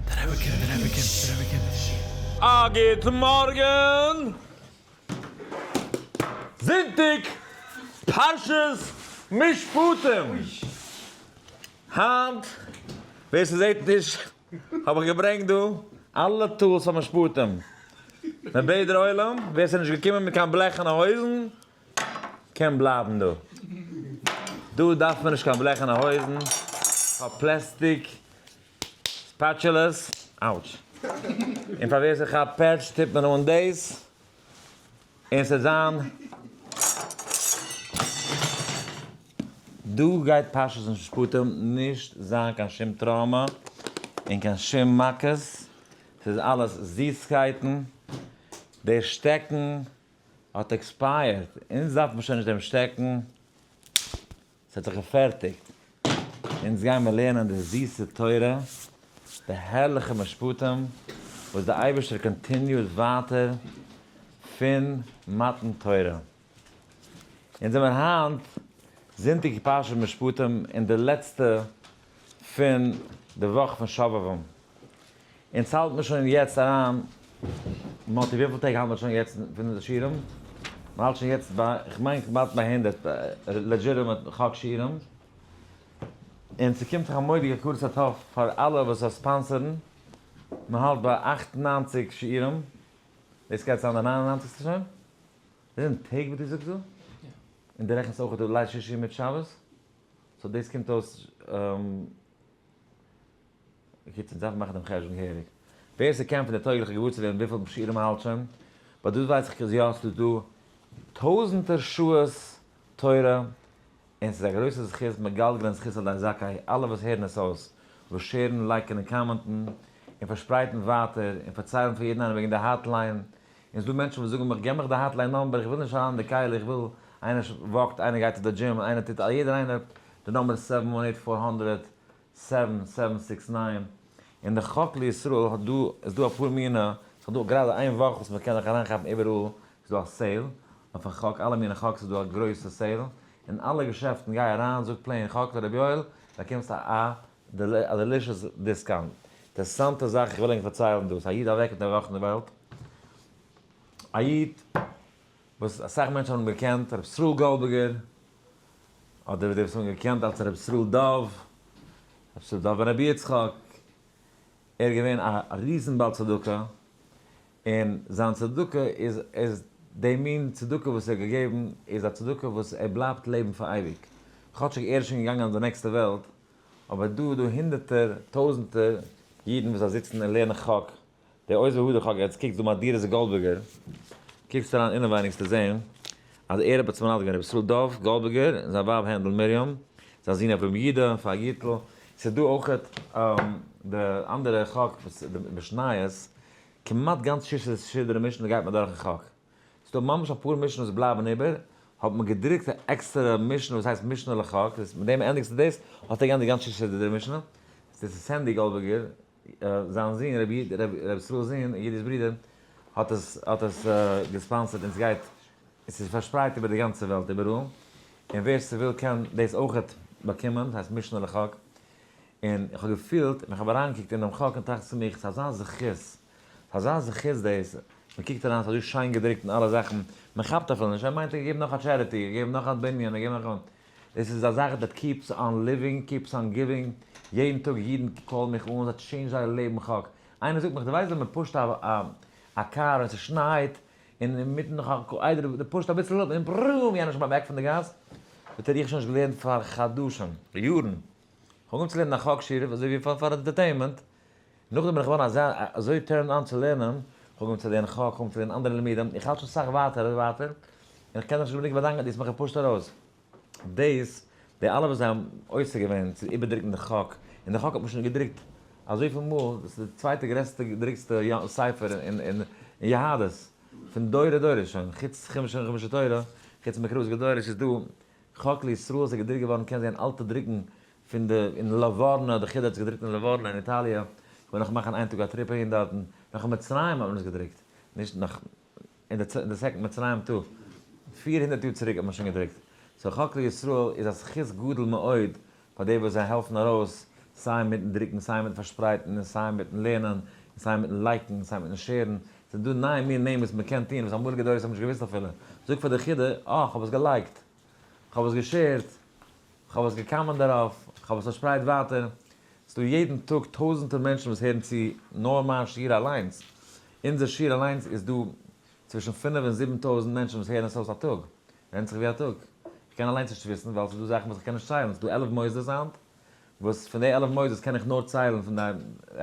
דער רבי קומט, דער רבי קומט, דער רבי קומט. א גוט מארגן! זונטאג פרשת משפטים! היינט, ווער ס'זעט נישט, האב איך געברענגט דא אלע tools פאר משפטים. מ'בעט דער עולם, ווער ס'איז נישט געקומען מיט קיין בלעכענע הויזן, קען בלייבן דא. דא דארף מען נישט קיין בלעכענע הויזן, כ'האב plastic spatulas, ouch. און פאר ווער ס'כאפט פעטש טוט מען אן דאס, און ס'וועט זיין. דא גייט פרשת משפטים נישט זיין קיין שום trauma און קיין שום מכות, ס'איז אלעס זיסקייטן, דער שטעקן האט expired, אונז דארף מען שוין נישט דעם שטעקן, ס'האט זיך געפערטיגט, אונז גיימער לערנען די זיסע תורה, די הערליכע משפטים וואס די אייבערשטער continued ווייטער פון מתן תורה. אונז זעמער היינט זונטאג פרשת משפטים אין די לעצטע פון די וואך פון שובבים, אונז האלט מיר שוין יעצט אריין, מאטי וויפיל טעג האלט מען שוין יעצט פון די שיעורים? מען האלט שוין יעצט ביי, איך מיין כמעט ביי 100 legitimate חק שיעורים, און ס'קומט זיך א מורא'דיגע הכרת הטוב פאר אלע וואס sponsor ן, מען האלט ביי 98 שיעורים, דאס גייט זיין די 99'סטע שוין? דאס זענען טעג וואס דו זאגסט דא? און דו רעכנסט אויך די ליל שישי מיט שבת? so דאס קומט אויס. בקיצור, דארף מען מאכן דעם חשבון געהעריג. ווער ס'קען פון די טויגליכע געוואר צו ווערן וויפיל שיעורים מ'האלט שוין, but דאס ווייס איך אז יא, ס'איז דא טויזענטער שעות תורה, און ס'איז א גרויסע זכות מגלגלין זכות על ידי זכאי, אלע וואס הערן עס אויס, וואס share ן, like ן און comment ן, און פארשפרייטן ווייטער, און פארציילן פאר יעדן איינעם וועגן די hotline, און ס'דא מענטשן וואס זאגן מיך, געב מיך די hotline number, איך וויל נישט אריין אין די כלי, איך וויל, איינער walk ט, איינער גייט צו די דזשים, איינער טוט, יעדער איינער, די number איז 718 400 7769, און די חק לישראל האט דא, איז דא אפאר מינע, ס'איז דא גראדע איין וואך וואס מ'קען זיך אריינכאפן איבעראל, איז דא א sale אויפן חק, אלע מינע חקס איז דא א גרויסע sale, אין אלע געשעפטן גיי אריין זאג plain חק לרבי יואל, באקומסט א א delicious discount. אינטערעסאנטע זאך איך וויל ענק פארציילן דא, ס'איז א איד אוועק מיט א וואך אין די וועלט, א איד וואס אסאך מענטשן האבן אים געקענט, ר' ישראל גאלדבערגער, אדער די וואס האבן געקענט אלס רבי ישראל דוב, רבי ישראל דוב בן רבי יצחק, ער איז געווען א ריזן בעל צדקה, און זיין צדקה איז איז די מין צדקה וואס ער האט געגעבן איז א צדקה וואס ער בלייבט לעבן פאר אייביג, כאטשיג ער איז שוין געגאנגען אויף די נעקסטע וועלט, אבער דא איז דא הונדערטער טויזנטער אידן וואס זיי זיצן און לערנען חק, די עוז והדר חק, יעצט קוקסט דא מהדורת גאלדבערגער, קוקסט אריין אינעווייניג וועסטו זען אז ער האט בעצם מנדב געווען רבי ישראל דוב גאלדבערגער און זיין ווייב הענדל מרים, זיין זון אברהם יודא פאר גיטל, ס'איז דא אויכעט די אנדערע חק וואס די משניות, כמעט גאנץ ששה סדרי משנה גייט מען דורך אין חק, ס'איז דא ממש אפאר משניות וואס בלייבן איבער, האט מען געדרוקט א עקסטערע משנה וואס הייסט משנה לחק, מיט דעם ענדיגסטו דאס, האט ער געענדיגט גאנץ ששה סדרי משנה, דאס איז סענדי גאלדבערגער, זיין זון רבי ישראל'ס זון, יודי'ס ברודער, האט עס האט עס גע sponsor ט און ס'גייט עס איז פארשפרייט איבער די גאנצע וועלט איבעראל, און ווער ס'וויל קען דאס אויכעט באקומען, ס'הייסט משנה לחק, און איך האב געפילט ווען כ'האב אריינגעקוקט אין דעם חק און טראכט צו מיך ס'איז אזא זכות, ס'איז אזא זכות דאס, מ'קוקט אריין ס'איז אזוי שיין געדרוקט און אלע זאכן, מ'כאפט אפילו נישט, ער מיינט ער געגעבן נאך א charity, געגעבן נאך א בנין, געגעבן נאך א. דאס איז א זאך that keeps on living, keeps on giving, יעדן טאג אידן call ן מיך אן, ס'האט change ט זייער לעבן חק. איינער זאגט מיך, דו ווייסט ווען מען push ט א קאר ווען ס'שנייט, און אינמיטן נאך א איידער דו push ט אביסל אפ און ברום יענער שוין ביים עק פון די גאס, זאגט ער איך שוין נישט געלערנט פאר חדשים, יארן, איך האב אנגעהויבן צו לערנען א חק שיעור אזוי ווי פאר entertainment, נאכדעם בין איך געווארן אזא אזוי turned on צו לערנען, איך האב אנגעהויבן צו לערנען חק, איך האב אנגעהויבן צו לערנען אנדערע לימודים, איך האלט שוין סאך ווייטער אזוי ווייטער, און איך קען זיך נישט גענוג באדאנקען, דאס מאך איך פשוט ארויס. דאס, די אלע וואס זיי האבן עוסק געווען צו איבערדרוקן די חק, און די חק האט מען שוין געדרוקט אזויפיל מאל, דאס איז די צווייטע גרעסטע געדרוקסטע ספר אין יהדות, פון דורי דורות שוין, חוץ חומש און חומשי תורה, חוץ מקראות גדולות איז דא חק לישראל איז געדרוקט געווארן, קען זען אלטע דרוקן פון די אין ליווארנא, די חידא האט עס געדרוקט אין ליווארנא אין איטאליע, כ'וועל נאך מאכן איין טאג א trip אהין דארטן, נאך אין מצרים האט מען עס געדרוקט, נישט נאך, אין די second מצרים טא, 400 יאר צוריק האט מען שוין געדרוקט, so חק לישראל איז א זכות גדול מאוד פאר די וואס זיי העלפן ארויס. סיי מיטן דרוקן, סיי מיטן פארשפרייטן, און סיי מיטן לערנען, און סיי מיטן like ן, און סיי מיטן share ן. ס'איז דא נייע מין נעמען וואס מ'קען טון וואס אמאליגע דורות האבן נישט געוואוסט אפילו. זאג פאר די חידה, אה, כ'האב עס גע like ט. כ'האב עס גע share ט. כ'האב עס גע comment דערויף. כ'האב עס פארשפרייט ווייטער. ס'איז דא יעדן טאג טויזנטער מענטשן וואס הערן צו נאר מיין שיעור אליינס. אונזער שיעור אליינס איז דא צווישן פינף און זיבן טויזנט מענטשן וואס הערן עס אויס א טאג. ווענדט זיך ווי א טאג. כ'קען אליינס נישט וויסן ווייל ס'איז דא זאכן וואס כ'קען נישט ציילן. ס'איז דא 11 מוסדות היינט, וואס פון די 11 מוסדות קען איך נאר ציילן פון די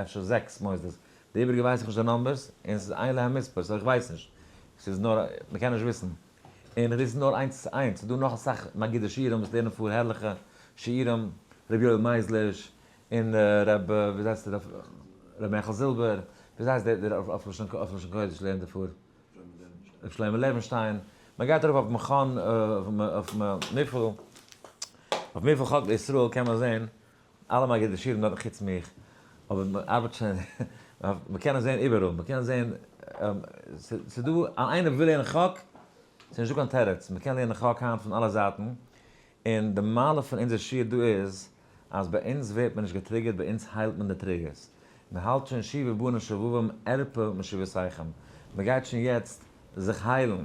אפשר זעקס מוסדות. די איבעריגע ווייס איך נישט די numbers, און ס'איז אין להם מספר, so איך ווייס נישט. ס'איז נאר, מ'קען נישט וויסן. און דאס איז נאר איינס איינס. ס'איז דא נאך אסאך מגידי שיעורים וואס לערנען פאר הערליכע שיעורים, ר' יואל מייזליש, און ר' ווי הייסט ער, ר' מעכל זילבער, ווי הייסט דער דער אויף לשון קודש לערנט ער פאר? ר' שלמה לעווענשטיין. מען גייט ארויף אויף מכון אויף מפעל, אויף מפעל חק לישראל קען מען זען אלע מגידי שיעורים דארטן חוץ מיך, אבער מען ארבעט שוין, מען קען עס זען איבעראל, מען קען זען, ס'איז דא, איינער וויל לערנען חק, ס'איז נישטא קיין תירוץ, מען קען לערנען חק היינט פון אלע זייטן, און די מעלה פון אונזער שיעור דא איז, אז ביי אונז ווערט מען נישט גע trigger ט, ביי אונז היילט מען די triggers. מען האלט שוין שובו בנים שובבים ארפא משובותיכם, מען גייט שוין יעצט זיך היילן.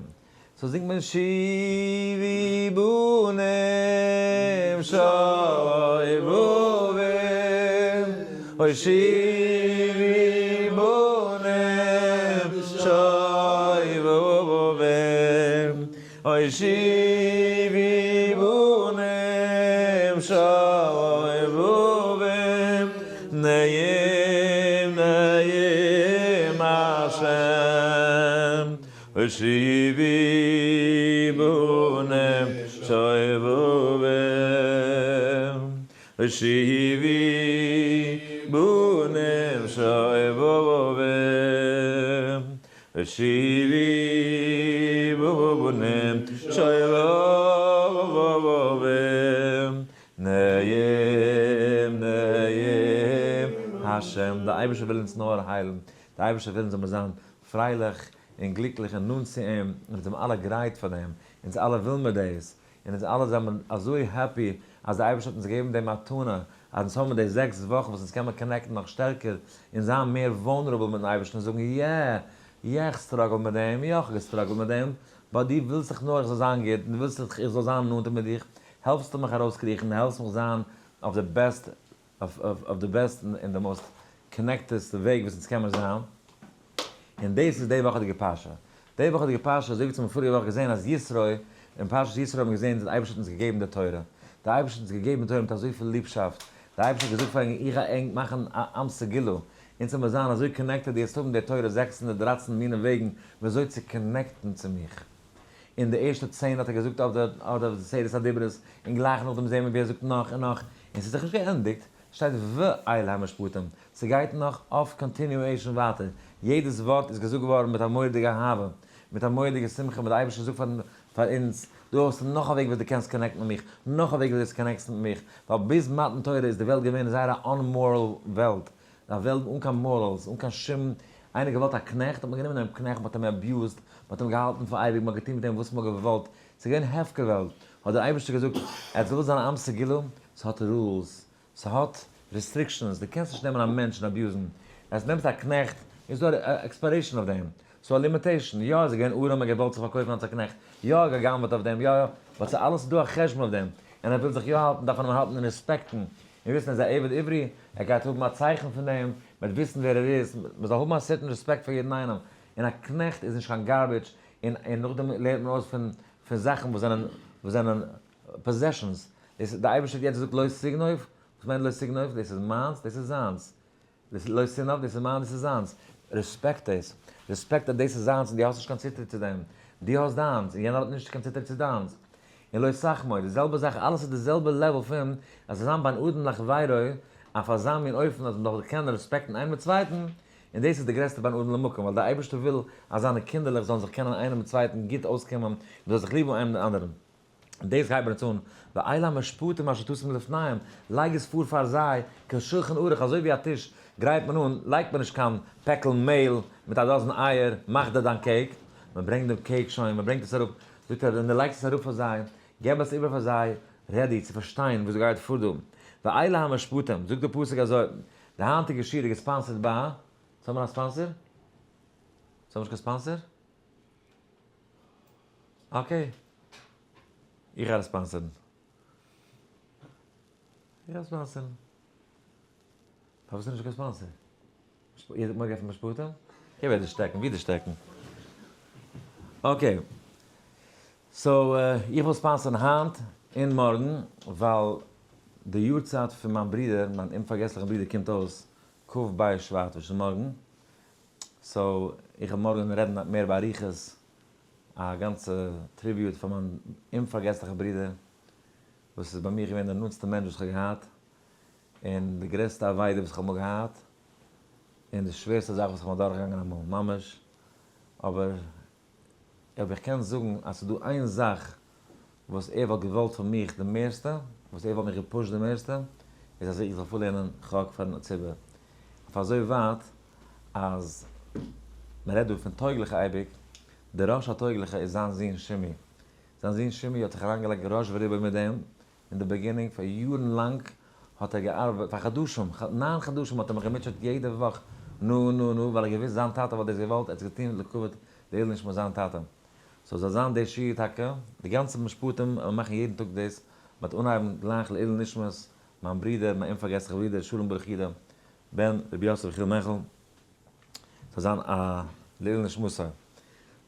so זינגט מען שובו בנים שובבים, אוי שובו בנים שובבים, אוי שובו בנים שובבים, נעים נעים השם, אוי שובו בנים שובבים, אוי שובו בנים שובבים, שובו בנים שובבים, נעים נעים השם, דער אייבערשטער וויל אונז נאר היילן, דער אייבערשטער וויל אונז זאל מיר זיין פרייליך און גליקליך און נאנט צו אים, און אונז זעמיר אלע גרייט פאר דעם, אונז אלע ווילן מיר דאס, און אונז אלע זעמיר אזוי happy אז דער אייבערשטער האט אונז געגעבן די מתנה, אז אונז האבן די זעקס וואכן וואס אונז קען מיר connect ן נאך שטערקער, און זיין מער vulnerable מיטן אייבערשטן און זאגן יע, יע איך struggle מיט דעם, יא איך האב גע struggle ט מיט דעם, but דו ווילסט דאך נאר איך זאל זיין גוט, און דו ווילסט דאך איך זאל זיין נאנטער מיט דיך, העלפסטו מיך ארויסקריכן, העלפסט מיך זיין אויף די best, אויף די best און די most connected סטע וועג וואס אונז קען מיר זיין. און דאס איז די וואכעדיגע פרשה. די וואכעדיגע פרשה, אזוי ווי צום פאריגע וואך געזען אז יתרו, אין פרשת יתרו האבן מיר געזען אז דער אייבערשטער האט אונז געגעבן די תורה. דער אייבערשטער האט אונז געגעבן די תורה מיט אזויפיל ליבשאפט. דער אייבערשטער האט געזאגט פאר ענק, איך גיי ענק מאכן א עם סגולה. אונז זאל מיר זיין אזוי connected, יעצט האבן די תורה 613 מיני וועגן ווי אזוי צו connect ן צו מיך. אין די ערשטע צען האט ער געזאגט אויף די אויף די עשרת הדיברות, און גלייך נאכדעם זעהן מיר ווי ער זאגט נאך און נאך, און ס'איז זיך נישט געענדיגט, שטייט ואלה המשפטים, ס'גייט נאך אויף continuation ווייטער, יעדעס ווארט איז געזאגט געווארן מיט א מורא'דיגע אהבה, מיט א מורא'דיגע שמחה, מיט די אייבערשטער זאגט פאר פאר אונז, דא האסטו נאך א וועג וואס דו קענסט connect ן מיט מיך, נאך א וועג וואס דו connect סט מיט מיך, ווייל ביז מתן תורה איז די וועלט געווען זייער א unmoral וועלט, א וועלט אן קיין morals, אן קיין שום, איינער געוואלט א קנעכט האט מען גענומען דעם קנעכט, מען האט אים abused, מען האט אים געהאלטן פאר אייביג, מען האט געטון מיט אים וואס מען האט געוואלט, ס'איז געווען הפקר וועלט, האט דער אייבערשטער געזאגט, עטס ווילט זיין א עם סגולה, ס'האט rules, ס'האט restrictions, דו קענסט נישט נעמען א מענטש און abuse ן, אז נעמסט א קנעכט איז דא א expiration אויף דעם, ס'דא א limitation, יא איז ער געווען ארעם ער געוואלט זיך פארקויפן אלס א קנעכט, יא ער גע'גנב'עט אויף דעם, יא יא, but ס'איז אלעס איז דא א חשבון אויף דעם, און ער וויל זיך יא האלטן דארף מען אים האלטן און respect ן, און וויסן ער איז א עבד עברי, ער גייט האבן א צייכן פון דעם, מ'וועט וויסן ווער ער איז, מ'זאל האבן א certain רעספעקט פאר יעדן איינעם, און א קנעכט איז נישט קיין garbage, און און נאכדעם לערנט מען אויס פון פון זאכן וואס זענען וואס זענען possessions, דאס די אייבערשטער האט יעצט געזאגט לא תגנוב, וואס מיינט לא תגנוב? דאס איז מיינס, דאס איז זיינס, דאס איז לא תנאף, דאס איז מיינס, דאס איז זיינס, רעספעקט דאס, רעספעקט אז דאס איז זיינס און דו האסט נישט קיין צוטריט צו דעם, דו האסט דיינס און יענער האט נישט קיין צוטריט צו דיינס. און לא תחמוד, די זעלבע זאך, אלעס איז די זעלבע level פון אז ס'זאל זיין בין אדם לחבירו אויף אזא מין אופן אז מ'זאל זיך קענען רעספעקטן איינער מיט צווייטן, און דאס איז די גרעסטע בין אדם למקום, ווייל דער אייבערשטער וויל אז זיינע קינדערלעך זאלן זיך קענען איינער מיט צווייטן גוט אויסקומען, מ'זאל זיך ליב האבן איינער מיטן אנדערן. דאס גייט מיר יעצט אן, ואלה המשפטים אשר תשים לפניהם, לייג עס פאר פאר זיי, כשולחן ערוך, אזוי ווי א טיש גרייט מען אן, לייגט מען נישט קיין פעקל מעהל מיט א דאזן אייער, מאך דיר דיין cake, מען ברענגט דעם cake שוין, מען ברענגט עס אראפ, זאגט ער, ווען דו לייגסט עס אראפ פאר זיי, געב עס איבער פאר זיי, ready צו פארשטיין וואס גייט פאר דא. ואלה המשפטים, זאגט דער פסוק אזוי, די היינטיגע שיעור איז גע sponsored ביי, צו האבן א sponsor? צו האבן נישט קיין sponsor? Okay. איך גיי עס sponsor ן. איך גיי עס sponsor ן. פארוואס איז נישט קיין sponsor? איר זאגט מיר געפן משפטים? איך וועל דיר שטעקן, ווי דיר שטעקן? Okay. So, איך וויל sponsor ן היינט און מארגן, ווייל די יארצייט פון מיין ברודער, מיין אומפארגעסליכן ברודער קומט אויס כ ב שבט, וואס איז מארגן. So, איך וועל מארגן רעדן מער באריכות, א גאנצע tribute פאר מיין אומפארגעסליכן ברודער, וואס איז ביי מיר געווען דער נאנטסטער מענטש וואס איך האב געהאט, און די גרעסטע אבידה וואס איך האב אמאל געהאט, און די שווערסטע זאך וואס איך בין אדורכגעגאנגען אמאל, ממש. אבער אויב איך קען זאגן אז ס'איז דא איין זאך וואס ער וואלט געוואלט פון מיך די מערסטע, וואס ער וואלט מיך גע push ט די מערסטע, איז אז איך זאל פארלערנען חק פארן ציבור. אויף אזוי ווייט אז מען רעדט דא פון טויגליכע אייביג, דער ראש הטויגליכע איז זיין זון שימי. זיין זון שימי האט זיך אריינגעלייגט ראש ורובו מיט דעם, אין די beginning, פאר יארן לאנג האט ער געארבעט, פאר חדשים, 9 חדשים האט ער מיך געמוטשעט יעדע וואך, נו נו נו, ווייל ער געוואוסט זיין טאטע וואלט דאס געוואלט, ער האט עס געטון לכבוד לעילוי נשמת זיין טאטע. So זאל זיין די שיעור טאקע, די גאנצע משפטים, מיר מאכן יעדן טאג דאס, מ'וועט אנהייבן גלייך לעילוי נשמת מיין ברודער, מיין אומפארגעסליכער ברודער, שלום ברוך יודא, בן רבי יוסף יחיאל מיכל, זאל זיין א לעילוי נשמתו.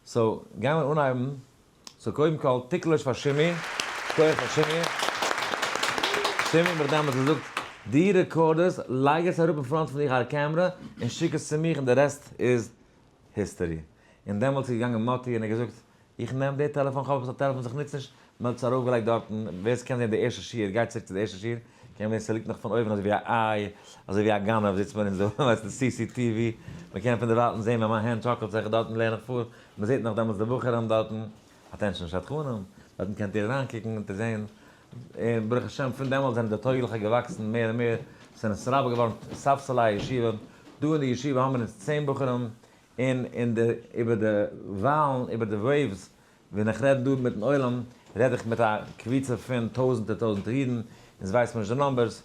So, גייען מיר אנהייבן, so קודם כל, תקלוש פאר שימי, שכוח פאר שימי. שימי האט מיך דעמאלטס געזאגט, די record עס, לייג עס אראפ אין front פון דיך א קעמרע, און שיק עס צו מיך און די rest איז history. און דעמאלטס איז געגאנגען מאטי און ער האט געזאגט, איך נעם די טעלעפאן, כ'האב עפעס א טעלעפאן וואס איך נוץ נישט, מען האט עס ארויפגעלייגט דארטן, ווער ס'קען זען די ערשטע שיעור, גייט צוריק צו די ערשטע שיעור, קען מען זען ס'ליגט נאך פון אויבן אזוי ווי א איי, אזוי ווי א גנב זיצט מען אונז דא, ווייסט די CCTV, מען קען פון דערווייטן זען ווען מיין הענט שאקלט זיך, דארטן לערן איך פאר, מען זעט נאך דעמאלטס די בחורים דארטן, attention שדכנים, דארטן קענט איר אריינקוקן און זען, און ברוך השם פון דעמאלטס זענען די טויגליכע געוואקסן מער און מער, ס'זענען סרבה געווארן ספסלי הישיבה, דא אין די ישיבה האבן מיר אונז 10 בחורים, און אין די איבער די וואלן, איבער די waves, ווען איך רעד דא מיטן עולם, רעד איך מיט א קבוצה פון טויזנטער טויזנטער אידן, אונז ווייסט מען נישט די numbers,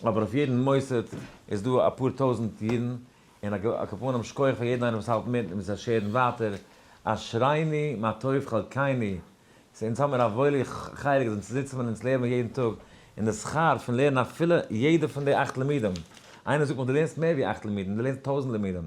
אבער אויף יעדן מוסד איז דא אפאר טויזנט אידן, און א כפנים שכוח פאר יעדן איינעם וואס האלט מיט און וואס share ן ווייטער, אשרינו מה טוב חלקינו, so אונז האמיר א וואוילע חלק, אונז זיצן מיר און אונז לערנען יעדן טאג, און די שכר פון לערנען אפילו יעדע פון די אכט לימודים, איינער זאגט מיר דו לערנסט מער ווי אכט לימודים, דו לערנסט 1000 לימודים,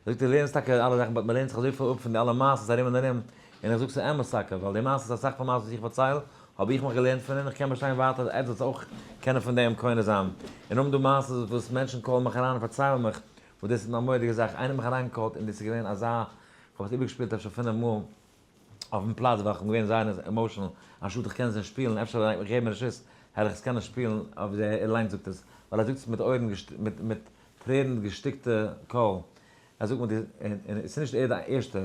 זאגט ער, לערנסט טאקע אלע זאכן, but מען לערנט זיך אזויפיל אפ פון די אלע מעשות ארום און ארום, און איך זאג ס'איז אמת טאקע, ווייל די מעשות, אסאך פון מעשות וואס איך פארצייל, האב איך מיך געלערנט פון און איך קען באשטיין ווייטער אז עטס זאלטס אויך קענען פון דעם קונה זיין. און האבן דא מעשות וואס מענטשן call ן מיך אריין און פארציילן מיך, וואס דאס איז א מורא'דיגע זאך, איינער האט מיך אריינגע call ט און דאס איז געווען אזא, איך האב עס איבערגעשפילט אפשר פינף מאל אויפן פלאץ ווייל איך בין געווען זייער emotional, אנשטאט איך קען עס נישט שפילן, אפשר ווען איך געב מיר רשות העל איך עס קענען שפילן אויף ווי ער אליינס זאגט עס, ווייל ער זאגט עס מיט אויערן מיט מיט טרערן געשטיקטע קול, ער זאגט מיר, און עס איז נישט ער די ערשטע,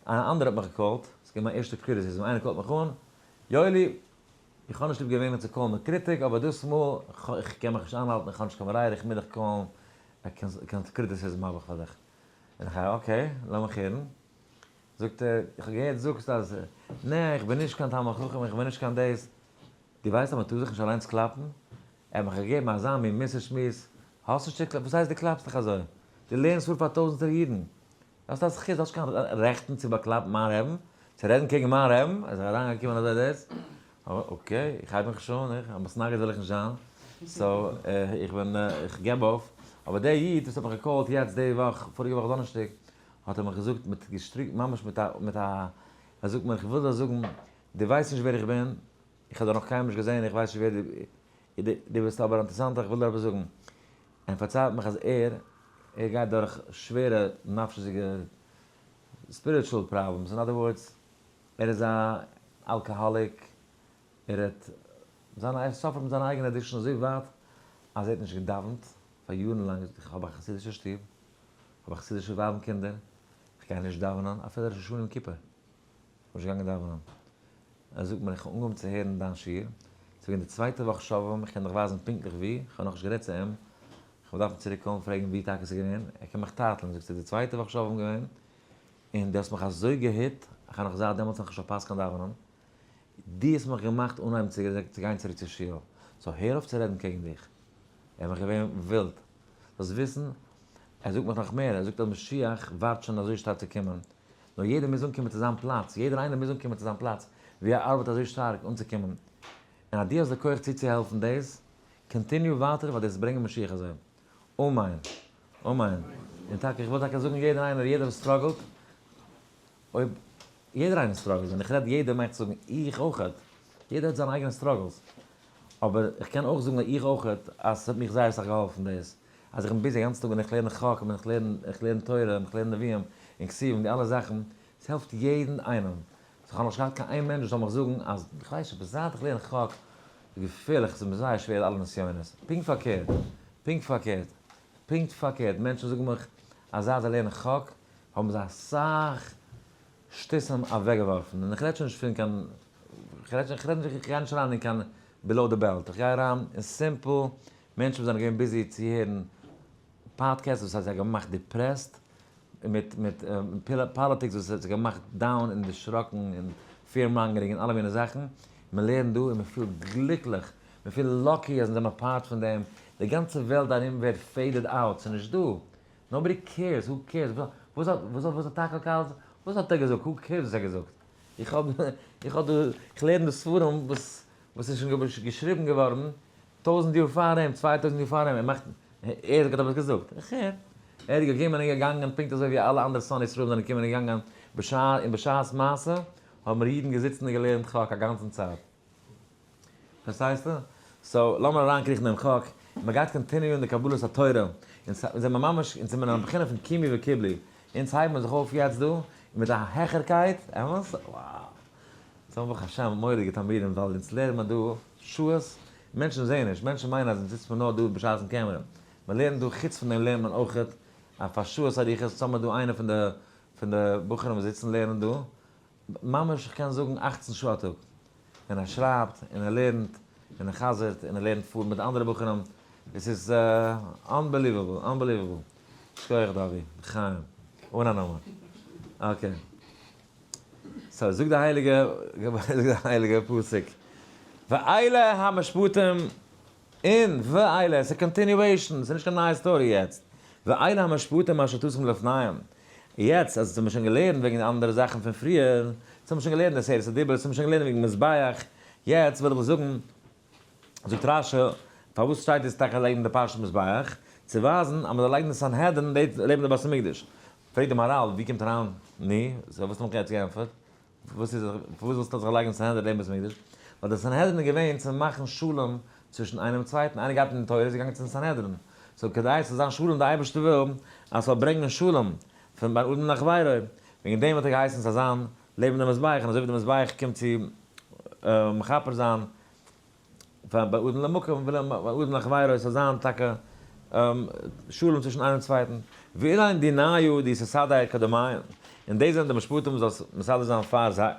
אן אנדערע האט מיך גע call ט, עס איז געווען מיין ערשטע criticism, איינער call ט מיך אן, יואלי, איך האב נישט ליב געווענליך צו call ן מיט קריטיק, אבער דאס מאל, איך קען מיך נישט איינהאלטן, איך האב נישט קיין ברירה, איך מוז דיך call ן, criticism האב איך פאר דיך. און איך הער, okay, לאמיך הערן. זאגט ער, איך האב געהערט זאגסט אז, נע, איך בין נישט קיין תלמיד חכם, איך בין נישט קיין דאס. דו ווייסט אז מען טאר זיך נישט אליינס קלאפן? ער האט מיך געגעבן אזא מין מוסר שמועס, האסט נישט צו קלאפן, וואס הייסט דו קלאפסט דיך אזוי? דו לערנסט פאר פאר טויזנטער אידן, דו האסט א זכות, דו האסט נישט קיין רעכטן צו באקלאפן מיין רעבן, צו רעדן קעגן מיין רעבן, איז ער אריינגעקומען אזוי דאס, okay, איך הייב מיך נישט אן, איך, א מתנגד וויל איך נישט זיין, so איך בין, איך געב אויף, אבער דער איד וואס האט מיך גע call ט יעצט די וואך, פאריגע וואך דאנערשטאג, האט ער מיך געזאגט מיט געשטריקט ממש מיט א, מיט א, ער זאגט מיר, איך וויל דיר זאגן, דו ווייסט נישט ווער איך בין, איך האב דיך נאך קיינמאל נישט געזען, איך ווייס נישט ווער דו, דו ביסט אבער אינטערעסאנט, איך וויל דיר עפעס זאגן. ער פארציילט מיך אז ער, ער גייט דורך שווערע נפשיות'דיגע spiritual problems, in other words, ער איז א alcoholic, ער האט זיין, ער suffer ט מיט זיינע אייגענע addiction אזוי ווייט אז ער האט נישט געדאווענט פאר יארן לאנג, איך האב א חסידישע שטוב, איך האב א חסידישע ווייב און קינדער, איך גיי נישט דאווענען אפילו ראש השנה יום כיפור, איך בין נישט געגאנגען דאווענען. ער זאגט מיר, איך האב אנגעהויבן צו הערן דיין שיעור, ס'איז געווען די צווייטע וואך שובבים, איך קען דיך ווייזן פונקטליך וואו, איך האב נאכנישט גערעדט צו אים, איך וועל דארפן צוריק קומען פרעגן וואו טאקע ס'איז געווען, ער קען מיך טייטלען, זאגט ס'איז די צווייטע וואך שובבים געווען, און דו האסט מיך אזוי גע hit, איך האב נאך זייט דעמאלטס נאכנישט פארפאסט קיין דאווענען, דו האסט מיך געמאכט אנהייבן צו גיין צוריק צו שול, so הער אויף צו רעדן קעגן דיך. ער איז מיך געווען ווילד. זאלסט וויסן, ער זאגט מיך נאך מער, ער זאגט אז משיח ווארט שוין אזוי שטארק צו קומען. נאר יעדער מוז אנקומען צו זיין פלאץ, יעדער איינער מוז אנקומען צו זיין פלאץ ווי ער ארבעט אזוי שטארק אנצוקומען. און אז דו האסט די כח צוצוהעלפן דאס, continue ווייטער ווייל דאס איז ברענגען משיח אזוי. אמן. אמן. און טאקע, איך וויל טאקע זאגן יעדער איינער, יעדער וואס struggle ט, אויב יעדער איינער struggle ט, ווען איך רעד יעדער מיין איך צו זאגן איך אויכעט, יעדער האט זיינע אייגענע struggles, אבער איך קען אויך זאגן איך אויכעט אז ס'האט מיך זייער אסאך געהאלפן דאס אז איך בין busy א גאנצן טאג און איך לערן חק און איך לערן איך לערן תורה און איך לערן נביאים און כתובים די אלע זאכן, ס'העלפט יעדן איינעם. so כ'האב נאכנישט געהאט קיין איין מענטש וואס זאל מיך זאגן אז כ'ווייס נישט אבער זייט איך לערן חק איז געפערליך ס'איז מיר זייער שווער אלע נסיונות. פונקט פארקערט. פונקט פארקערט. פונקט פארקערט. מענטשן זאגן מיך אז זייט זיי לערנען חק האבן זיי אסאך שטותים אוועקגעווארפן, און איך רעד שוין נישט פון קיין, איך רעד איך רעד נישט, איך גיי נישט אריין אין קיין below the belt, איך גיי אריין אין simple מענטשן וואס זענען געווען busy צו הערן podcasts וואס האט זיי געמאכט depressed, מיט מיט פאליטיקס וואס האט זיי געמאכט down און דערשראקן און fear mongering און אלע מיני זאכן, מען לערנט דא און מען פילט גליקליך, מען פילט lucky אז אונז זעמער part פון דעם, די גאנצע וועלט ארום ווערט faded out, ס'איז נישט דא, nobody cares, who cares, וואס האט וואס האט וואס האט טאקער קארלסאן, וואס האט ער געזאגט, who cares וואס ער האט געזאגט, איך האב איך האב דא, איך לערן דא ספרים וואס וואס איז שוין געשריבן געווארן טויזנט יאר פאר אים, 2000 יאר פאר אים, ער מאכט, ער האט עפעס געזאגט, איך הער, ער איז געקומען און געגאנגען פונקט אזוי ווי אלע אנדערע שונאי ישראל זענען געקומען און געגאנגען, בשעת און בשעת מעשה האבן מיר אידן געזיצן און געלערנט חק א גאנצן צייט. פארשטייסטו? so לאמיר אריינקריכן דעם חק, און מען גייט continue ען די קבלת התורה, אונז זעמער ממש, אונז זעמער אין א בחינה פון קימו וקיבלו, אונז הייבן מיר זיך אויף יעצט דא, מיט א העכערקייט, אמת? wow! אונז האבן ברוך השם מורא'דיגע תלמידים, ווייל אונז לערנען מיר דא שעות, מענטשן זעען נישט, מענטשן מיינען אז אונז זיצט מען נאר דא בשעת'ן קעמערע, מען לערנט דא, חוץ פון דעם לערנט מען אויכעט פאר שעות אריכות, אונז האבן מיר דא איינער פון די פון די בחורים וואס זיצן לערנען דא, ממש איך קען זאגן 18 שעה א טאג, און ער שרייבט, און ער לערנט, און ער חזר'ט, און ער לערנט פאר מיט אנדערע בחורים, עס איז unbelievable, unbelievable. שכוח דובי, לחיים, אן א נאמען. okay. so זאגט די הייליגע, זאגט די הייליגע פסוק, ואלה המשפטים און ואלה, עס איז continuation, עס איז נישט קיין נייע story יעצט, ואלה המשפטים אשר תשים לפניהם, יעצט אז עס האט מען שוין געלערנט וועגן אנדערע זאכן פון פריער, עס האט מען שוין געלערנט עשרת הדיברות, עס האט מען שוין געלערנט וועגן מזבח, יעצט וויל איך זאגן, זאגט רש"י, פארוואס שטייט דאס טאקע לעבן די פרשת מזבח? צו ווייזן אז מען זאל לייגן די סנהדרין לעבן די בית המקדש. פרעגט די מהר"ל, ווי קומט אריין ני? so וואס האט מען יעצט געענטפערט? וואס איז פארוואס זאלסטו זיך לייגן סנהדרין לעבן בית המקדש? ווייל די סנהדרין איז געווען צו מאכן שלום צווישן איינעם און צווייטן, איינער גייט אין די תורה איז געגאנגען צום סנהדרין, so כדי עס זאל זיין שלום די אייבערשטער וויל אז ס'זאל ברענגען שלום פון בין אדם לחבירו, וועגן דעם האט ער געהייסן ס'זאל זיין לעבן די מזבח, און אזוי ווי די מזבח קומט צו מכפר זיין פאר בין אדם למקום וויל ער בין אדם לחבירו ס'זאל זיין טאקע שלום צווישן איינעם און צווייטן, ואלין דינייהו דאתסדר קדמיהון, און דאס זענען די משפטים וואס זאלסט מסדר זיין פאר זיי,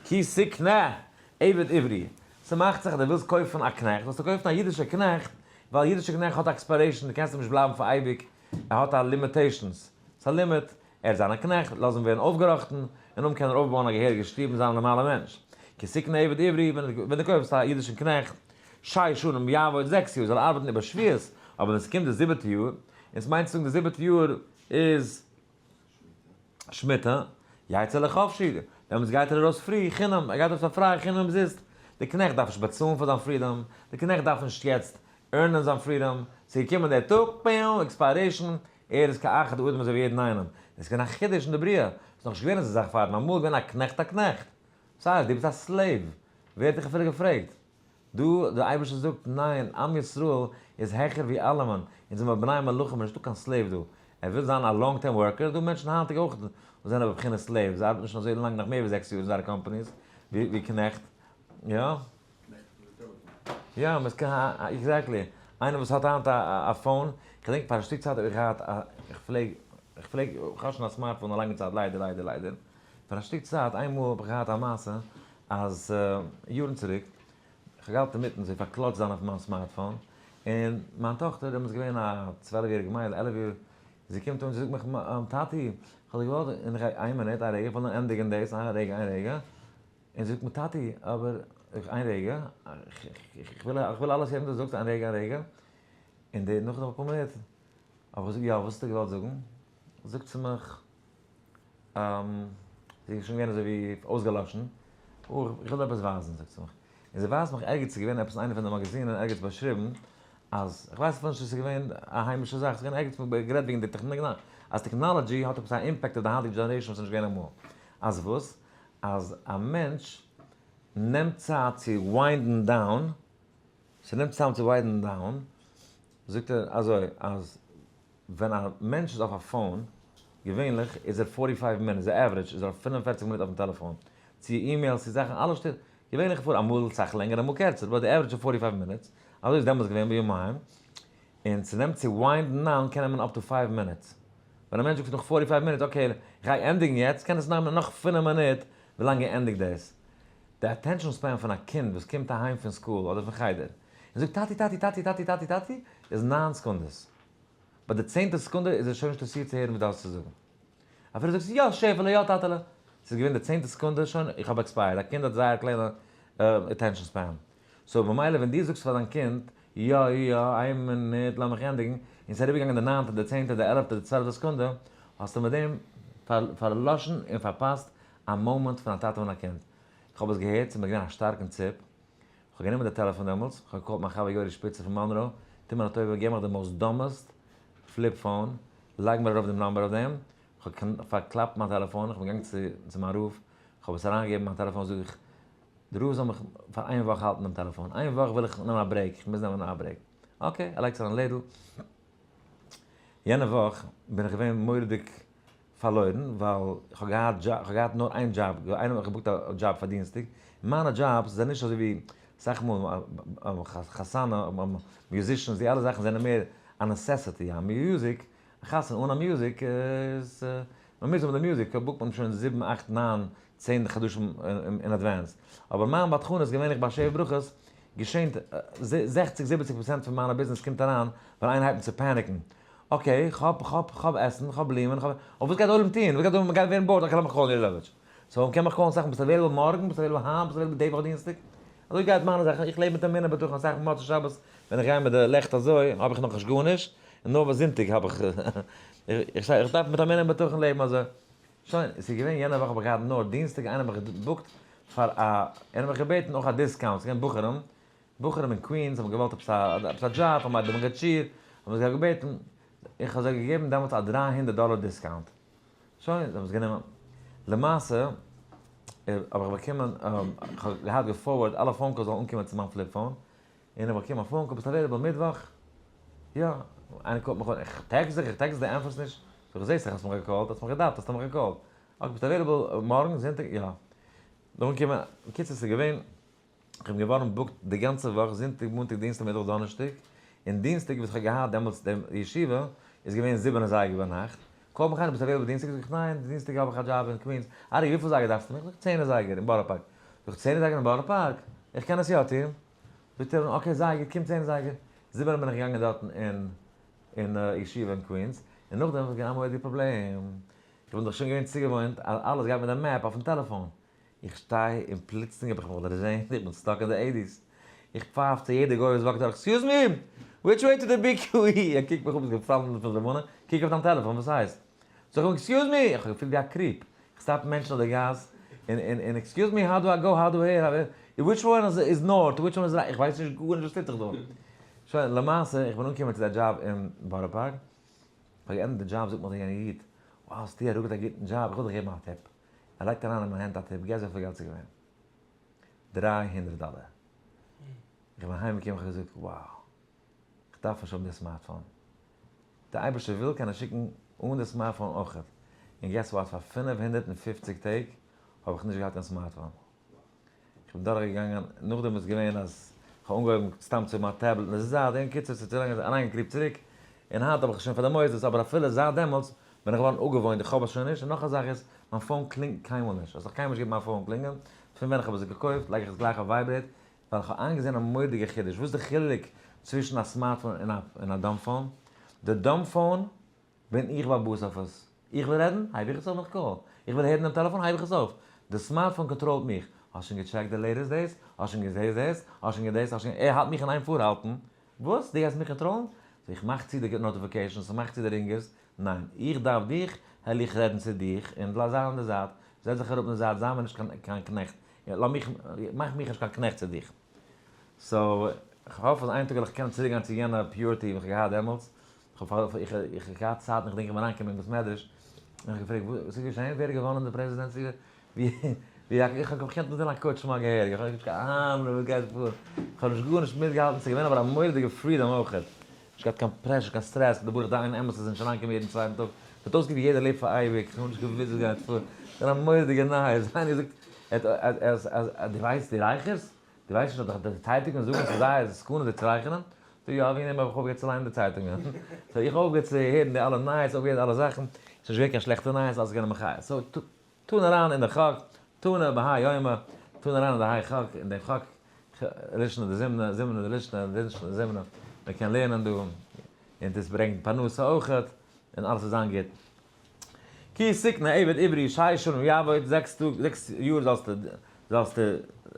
כי תקנה עבד עברי, ס'מאכט זיך אז דו ווילסט קויפן א קנעכט, זאלסטו קויפן א אידישע קנעכט, ווייל אידישע קנעכט האט expiration, דו קענסט אים נישט בלייבן פאר אייביג, ער האט א limitations, ס'איז א לימיט, ער איז זיין א קנעכט, לאז אים ווערן אויפגעראכטן, און נאכדעם קען ער אויפבויען א געהעריגע שטוב און זיין א נארמאלער מענטש. כי תקנה עבד עברי, ווען דו קויפסט א אידישן קנעכט, שש שנים יעבוד, זעקס יאר זאל ער ארבעטן איבער שביעית, אבער ווען ס'קומט די זיבעטע יאר, און ס'מיינט צו זאגן די זיבעטע יאר איז שמיטה, יצא לחפשי, דעמאלטס גייט ער ארויס free, חינם, ער גייט ארויס פאר פריי, חינם אומזיסט, די קנעכט דארף נישט באצאלן פאר זיין freedom, די קנעכט דארף נישט יעצט earn ען זיין freedom, ס'איז געקומען דער טאג, פיו, expiration, ער איז כאחד האדם אזוי ווי יעדן איינעם. דאס איז געווען א חידוש אין די בריאה, ס'איז נאכנישט געווען אזא זאך פארדעם, אמאל איז געווען א קנעכט א קנעכט. ס'הייסט, דו ביסט א slave, ווער האט דיך אפילו געפרעגט? דא, דער אייבערשטער זאגט, ניין, עם ישראל איז העכער ווי אלעמען, אונז זעמיר בני מלכים, נישטא קיין slave דא. ער וויל זיין א long term worker, דא מענטשן היינטיגע אויך וואס זענען בבחינת slave, זיי ארבעטן שוין אזוי לאנג נאך מער ווי זעקס יאר אין זייערע companies, ווי קנעכט, יא. יא, מ'איז קיין א, exactly. איינער וואס האט היינט א phone, כ'דענק פאר א שטיק צייט האב איך געהאט א, איך פלעג, איך פלעג, איך האב שוין א smartphone א לאנגע צייט ליידער ליידער ליידער, פאר א שטיק צייט איינמאל האב איך געהאט א מעשה אז יארן צוריק, איך האב געהאלטן אינמיטן אזוי פארקלאצט זיין אויף מיין smartphone, און מיין טאכטער, דעמאלטס געווען א 12 יעריגע מיידל, 11 יאר, זי קומט אן זי זאגט מיך, טאטי, איך האב דיר געוואלט, און איך, איין מינוט, איין רגע, איך וויל נאר ענדיגן דאס, איין רגע, איין רגע. און זי זאגט מיר, טאטי, אבער, איין רגע, איך וויל אלעס הערן וואס דו זאגסט, איין רגע, איין רגע. און די נאך אפאר מינוט האב איך געזאגט יא וואס האסטו געוואלט זאגן? זאגט זי מיך זי איז שוין געווען אזוי ווי אויסגעלאשן, אה איך וויל דיר עפעס ווייזן זאגט זי מיך, און זי ווייזט מיך ערגעץ ס'איז געווען עפעס אין איינע פון די מאגאזינען ערגעץ באשריבן אז, איך ווייס אפילו נישט צו ס'איז געווען א היימישע זאך, ס'איז געווען ערגעץ מ'האט גערעדט וועגן די טעכנאלאגיע, אז technology האט עפעס א impact אויף די היינטיגע generation וואס איז נישט געווען אמאל, אז וואס? אז א מענטש נעמט צייט צו wind ן down, ס'נעמט צוזאם צו wind ן down, זאגט ער אזוי אז ווען א מענטש איז אויף א phone, געווענליך איז ער forty five minutes, די average איז ער אויף 45 מינוט אויפן טעלעפאן, צו emails צו זאכן אלעס שטייט, געווענליך פאר אמאל סאך לענגער אמאל קערצער, but די average איז 45 minutes, אזוי איז דעמאלטס געווען בימיהם, און ס'נעמט צו wind ן down קען נעמען up to five minutes, ווען א מענטש זאגט נאך 45 מינוט okay איך גיי ענדיגן יעצט, קען עס נעמען נאך פינף מינוט ווילאנג ער ענדיגט דאס. די attention span פון א קינד וואס קומט אהיים פון school אדער פון חדר און זאגט טאטי טאטי טאטי טאטי טאטי טאטי איז 9 סעקונדעס. ביי די צענטע סעקונדע איז ער שוין נישט אינטערעסירט צו הערן וואס דו האסט צו זאגן. אפילו זאגסט יא שעפעלע יא טאטעלע. ס'איז געווען די צענטע סעקונדע שוין איך האב expired. א קינד האט זייער קליינע attention span. so במילא ווען דו זאגסט פאר דיין קינד יא יא איין מינוט לאמיך ענדיגן און ס'איז אריבערגעגאנגען די ניינטע די צענטע די עלעפטע די צוועלפטע סעקונדע האסטו מיט דעם פארלאשן און פארפאסט א מאמענט פון א טאטע און א קינד. איך האב עס געהערט, ס'איז מיר געווען א שטארקן ציפ. איך האב גענומען די טעלעפאן דעמאלטס, איך האב גע call ט מיין חבר יורי שפיצער פון מאנרא, טו מיר א טובה, געב מיך די most dumbest flip phone, לייג מיר ארויף דעם number אויף דעם. איך האב פארקלאפט מיין טעלעפאן, איך בין געגאנגען צו מיין רב, איך האב עס אריינגעגעבן מיין טעלעפאן, זאג איך, די רב זאל מיך פאר איין וואך האלטן דעם טעלעפאן, איין וואך וויל איך נעמען א break, איך מוז נעמען א break. okay, ער לייגט עס אין א לעדל. יענע וואך בין איך געווען מורא'דיג פארלוירן, ווייל איך האב געהאט איך האב געהאט נאר איין דזשאב, איינער האט מיך גע book ט א דזשאב פאר דינסטאג, מיינע דזשאבס זענען נישט אזוי ווי אסאך מאל חתונה, musicians, די אלע זאכן זענען מער א necessity, א music, א חתונה אן א music איז, מען מוז האבן די music, book ט מען שוין זיבן אכט ניין צען חדשים אין advance, אבער מיין בדחנות געווענליך ביי שבע ברכות געשענט זעכציג זיבעציג פראצענט פון מיינע ביזנעס קומט אריין ווען איינער הייבט אן צו panic ן, okay, כ'האב, כ'האב, כ'האב עסן, כ'האב בלומען, כ'האב, אבער וואס גייט די עולם טון? וואס גייט די עולם, מ'גייט ווערן bored, okay לאמיך call ן יואלעוויטש. so מ'קען מיך call ן אסאך, ביסט available מארגן? ביסט available היינט? ביסט available די וואך דינסטאג? אזוי גייט מיינע זאכן, איך לעב מיט אמונה בטחון, אסאך מאל מוצאי שבת ווען איך גיי מיט די לעכט אזוי האב איך נאכנישט גארנישט, און נאר ביי זונטאג האב איך, איך דארף מיט אמונה בטחון לעבן אזוי. שוין, עס איז געווען יענע וואך האב איך געהאט נאר דינסטאג, איינער האט מיך גע book ט פאר א, איינער האט מיך געבעטן אויך א discount, ס'איז געווען בחורים, בחורים אין קווינס האבן געוואלט עפעס א עפעס א דזשאב פאר מיין מגיד שיעור, האבן זיי געבעטן, איך האב זיי געגעבן דעמאלטס א 300 דאלער discount, שוין, זיי האבן עס גענומען. למעשה האב איך באקומען, איך האב געהאט גע forward אלע phone calls זאלן אנקומען צו מיין flip phone, און איך באקום א phone call, ביסט available מיטוואך? יא. איינער call ט מיך אן, איך text דיך, איך text דיך, דו ענטפערסט נישט. זאג איך, זעסט איך האסט מיך גע call ט, האסט מיך געדארפט, האסטו מיך גע call ט. okay, ביסט available מארגן זונטאג? יא. נאכן קומען, בקיצור ס'איז געווען, איך בין געווארן booked די גאנצע וואך, זונטאג, מאנטאג, דינסטאג, מיטוואך, דאנערשטאג, און דינסטאג וואס איך האב געהאט דעמאלטס די ישיבה, איז געווען זיבן אזייגער ביינאכט, call מיך איינער ביסט available דינסטאג? זאג איך ניין, דינסטאג האב איך א דזשאב אין קווינס, ארי וויפיל זייגער דארפסטו מיך? זאג איך צען אזייגער אין בארא פארק, זאג איך צען אזייגער אין בארא פארק? איך קען עס יא טון. זאגט ער okay זייגער, קום צען אזייגער, זיבען בין איך געגאנגען דארטן אין אין ישיבה אין קווינס, און נאכדעם איז געווען א מורא'דיגע פראבלעם, איך בין דאך שוין געווען צוגעוואוינט אז אלעס גייט מיט די map אויפן טעלעפאן, איך שטיי און פלוצלינג האב איך מיך דערזעהן איך בין stuck אין די eighties, איך פייף צו יעדע גוי וואס walk ט דורך excuse me! which way to the BQE? ער קוקט מיך אן ביסט געפאלן פון לבנה? קוק אויף דיין טעלעפאן וואס הייסט? זאג איך אים excuse me! איך האב געפילט ווי א creep, איך stop מענטשן אויף די גאס און און און excuse me how do I go how do here which one is north which one is right איך ווייס נישט גארנישט וואס טוט זיך דא. שוין למעשה איך בין אנגעקומען צו די דזשאב אין בארא פארק, איך האב געענדיגט די דזשאב זאגט מיך דער יענער איד, wow האסטו אראפגעלייגט א גוטן דזשאב איך וויל דיך געבן א tip, ער לייגט אריין אין מיין הענט א tip, guess וויפיל געלט ס'איז געווען? 300 דאלער. איך בין אהיים געקומען איך האב געזאגט wow איך דארף נישט האבן די smartphone. די אייבערשטער וויל קען ער שיקן אן די smartphone אויכעט. און guess what פאר 550 טעג האב איך נישט געהאט קיין smartphone. איך בין דורך געגאנגען, נאכדעם איז געווען אז איך האב אנגעהויבן סתם צו האבן א tablet אין די זייט, און קיצור ס'איז צו לאנג אריינגע creep ט צוריק, און היינט האב איך עס שוין פאר די מוסדות, אבער אפילו זייט דעמאלטס בין איך געווארן אפגעוואוינט, איך האב עס שוין נישט, און נאך א זאך איז, מיין phone קלינגט קיינמאל נישט, האסט נאך קיינמאל נישט געהערט מיין phone קלינגען, פון ווען איך האב עס געקויפט לייג איך עס גלייך אויף vibrate, ווייל איך האב איינגעזען א מורא'דיגע חידוש, וואס איז די חילוק צווישן א smartphone און א dumb phone? די dumb phone בין איך בעל הבית אויף עס, איך וויל רעדן, הייב איך עס אויף מיט call, איך וויל הערן דעם טעלעפאן, הייב איך עס אויף, די smartphone control ט מיך, האסט שוין געטשעקט די latest דאס? האסט שוין געזעהן דאס? האסט שוין געדאס? האסט שוין, ער האלט מיך אין איין פארהאלטן, וואס? דו גייסט מיך control ן? So איך מאך צו די notifications, איך מאך צו די ringers, ניין, איך דארף דיך, העל איך רעדן צו דיך, און לאז זיין אין די זייט, זעץ זיך אראפ אין די זייט, זיי מיר נישט קיין קנעכט, לאז מיך, מאך מיך נישט קיין קנעכט צו דיך. So, איך האף אז איין טאג וועל איך קענען צוריקגיין צו יענע purity וואס איך האב געהאט דעמאלטס, איך האב איך האב געהאט צייטן, איך דענק איך בין אריינגעקומען אין בית מדרש, און איך האב געפרעגט, וואס איז געשען, ווער האט געוואנען די presidency, ווי ווי איך האב געקענט נאר זען א קויטש מאל געהעריג, איך האב נישט קיין אהנונג וואס גייט פאר, איך האב נישט גארנישט מיטגעהאלטן, ס'איז געווען אבער א מורא'דיגע freedom אויכעט, נישט געהאט קיין pressure, קיין סטרעס, די ברוך דיין אמת איז נישט אריינגעקומען יעדן צווייטן טאג, ס'האט אויסגעזען ווי יעדער לעבט פאר אייביג, איך האב נישט געוואוסט וואס גייט פאר, ס'איז געווען א מורא'דיגע נייעס, איינער זאגט אז אז דו ווייסט די רייכערס? דו ווייסט נישט אז די צייטונגען זאגן אז ס'איז זייער סכנה זיך צו רייכערן? זאג יא, וועגן דעם האב איך אויפגעהערט צו ליינען די צייטונגען. So איך האב אויפגעהערט צו הערן די אלע נייעס, אויפגעהערט אלע זאכן, ס'איז נישט געווען קיין שלעכטע נייעס, אלעס איז געווען א מחיה. So טאן אריין אין די חק, תנא בהאי יומא, טאן אריין אין די היי חק, אין דעם חק, לישנא דזימנא, זימנא דלישנא, לישנא דזימנא, מען קען לערנען דא, און דאס ברענגט פרנסה אויכעט, און אלעס וועט זיין גוט. כי תקנה עבד עברי שש שנים יעבוד, זעקס טאג, זעקס יאר זאלסטו, זאלסטו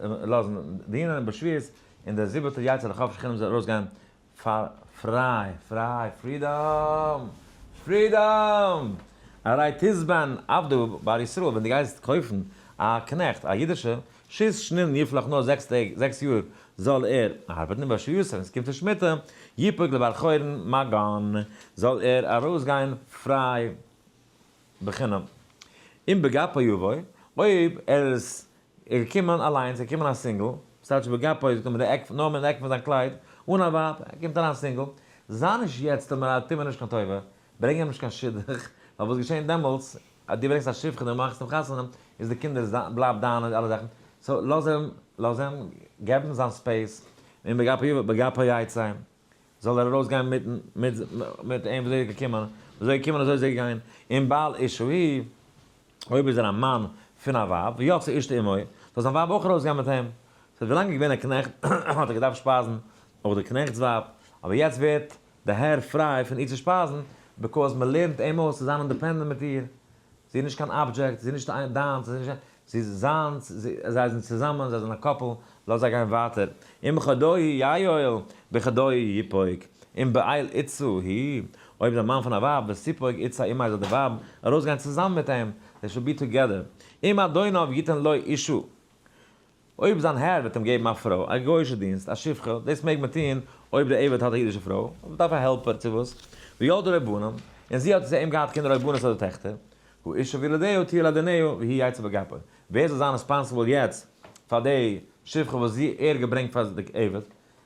לאזן דינען בשביעית, און דער זיבעטער יצא לחפשי חינם זאל ארויסגיין פאר פריי, פריי, freedom! Freedom! הרי תזבין עבדא בר ישראל, ווען דו גייסט קויפן א קנעכט, א אידישע, שית שנין יפלח נאר זעקס טעג, זעקס יאר זאל ער ארבעטן, ובשביעית ווען עס קומט צו שמיטה, יפוק לבר חורין מגן, זאל ער ארויסגיין פריי בחינם. אם בגפו יבוא, אויב ער איז געקומען אליינס, ער איז געקומען א single, ס'טייטש בגפו איז געקומען מיט די עק, נאר מיט די עק פון זיין קלייד, אן א ווייב, ער קומט אריין single, זיי נישט יעצט טאמער טו מיר נישט קיין טובה, ברענג אים נישט קיין שידוך, ווייל וואס געשען דעמאלטס, אז דו ברענגסט א שפחה און דו מאכסט אים חתונה, איז די קינדער בלייבט דיינע און אלע זאכן, so לאז אים, לאז אים געבן זיין space, און בגפו בגפו יצא, זאל ער ארויסגיין מיטן, מיט, מיט אים וויאזוי ער איז געקומען, וויאזוי ער איז געקומען אזוי איז ער געגאנגען, אם בעל אשה הוא, אויב איז ער א מאן פון א ווייב, ויצאה אשתו עמו, זאל זיין ווייב אויך ארויסגיין מיט אים. ס'האט ווילאנג געווען א קנעכט, האט ער געדארפט שפייזן אויך די קנעכט'ס ווייב, אבער יעצט ווערט די הער פריי פון איר צו שפייזן, because מען לערנט אים אויס צו זיין independent מיט איר, זי איז נישט קיין object, זי איז נישט דיינס, זי איז נישט, זי איז זיינס, זיי זענען צוזאמען, זיי זענען א couple, לאז זיי גיין ווייטער. אם בחדוהי יעול, בחדוהי יפוק, אם בעל אשה הוא, אויב איז א מאן פון א ווייב, ותפוק אתו עמיה זאל די ווייב ארויסגיין צוזאמען מיט אים, they should be together. אם אדוניו יתן לו אשה. אויב זיין הער וועט אים געבן א פרוי, א גוי'אישע דינסט, א שפחה, דאס מעג מען טון אויב דער עבד האט א אידישע פרוי, אויב דארף א helper צו וואס, וילדה לו בנים, און זי האט צו אים געהאט קינדער אויב בנות אדער טעכטער, האשה וילדיה תהיה לאדוניה והוא יצא בגפו. ווער זאל זיין responsible יעצט פאר די שפחה וואס זי ער געברענגט פאר די עבד?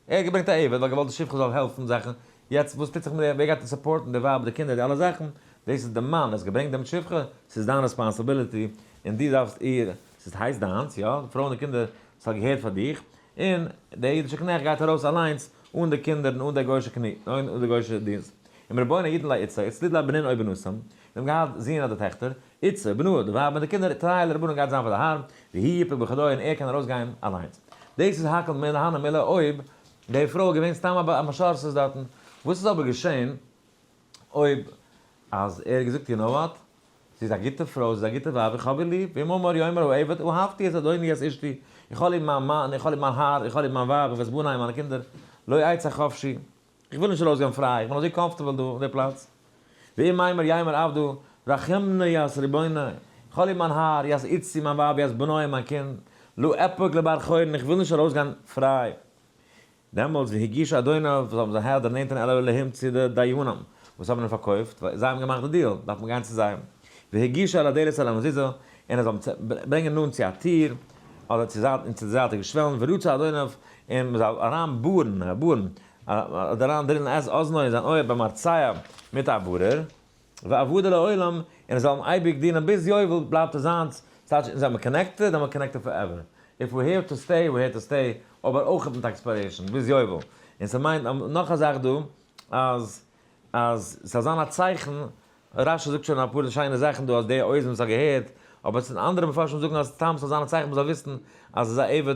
ער האט געברענגט א עבד ווייל געוואלט די שפחה זאל העלפן זאכן, יעצט וואס טוט זיך מיט די, ווער גייט support ן די ווייב די קינדער די אלע זאכן, דאס איז די מאן, ער האט געברענגט דעם שפחה, ס'איז דיין responsibility און דו דארפסט איר, ס'איז הייסט דיינס, יא, די פרוי און די קינדער, ס'האט געהערט פאר דיך, און דער אידישער קנעכט גייט ארויס אליינס אן די קינדער און אן די גוי'שע קני, אן די גוי'שע דינסט. אם רבונו יתן לו אתו, ותלד לו בנין או בנתם, זיי האבן געהאט זין אדער טעכטער, אתו, בנו, די ווייב מיט די קינדער, תהא לרבונו גייט זיין פאר די האר, והוא יפוק בחדו און ער קען ארויסגיין אליינס. דאס איז הכל מהני מילי אויב די פרוי איז געווען סתם א משרתת דארטן. וואס איז אבער געשען אויב אז ער האט געזאגט you know what, זי איז א גוטע פרוי, זי איז א גוטע ווייב, איך האב איר ליב, ואם אמר יאמר העבד אהבתי את אדוני את אשתי, איך האב ליב מיין מאן, איך האב ליב מיין האר, איך האב ליב מיין ווייב, ואת בני, מיינע קינדער, לא אצא חפשי, איך וויל נישט ארויסגיין פריי, איך בין אזוי comfortable דא אין די פלאץ. ואם יימר יימר עבדא רחימנא ית רבונא, איך האב ליב מיין האר, ית אתתי מיין ווייב, ית בנאי מיין קינד, לא אפוק לבר חורין, איך וויל נישט ארויסגיין פריי. דעמאלטס והגישו אדוניו, זאל האבן זיין הער דערנענטערן אל האלהים צו די דיינים וואס האבן אים פארקויפט, ווייל זיי האבן געמאכט די deal, דארף מען גיין צו זיי. והגישו אל הדלת אל המזוזה, און ער זאל אים ברענגען נאנט צו א טיר, אדער צו זייט און צו די זייטיגע שוועלן, ורצע אדוניו, און מען זאל אריין בארן, בארן, אדער אריין דרילן את אזנו אין זיין אויער במרצע מיט א בארער, ועבדו לעולם, און ער זאל אים אייביג דינען ביז יובל בלייבט ער זיינס, ס'טייטש אונז זעמער connected, זעמער connected forever, if we're here to stay, we're here to stay, אבער אויך מיט expiration, ביז יובל. און ס'מיינט נאך א זאך דא, אז אז ס'זאל זיין א צייכן, רשי זאגט שוין אפאר שיינע זאכן דא אז די אוזן וואס האט געהערט, אבער עס אנדערע מפרשים זאגן אז סתם ס'זאל זיין א צייכן מ'זאל וויסן אז עס איז א עבד,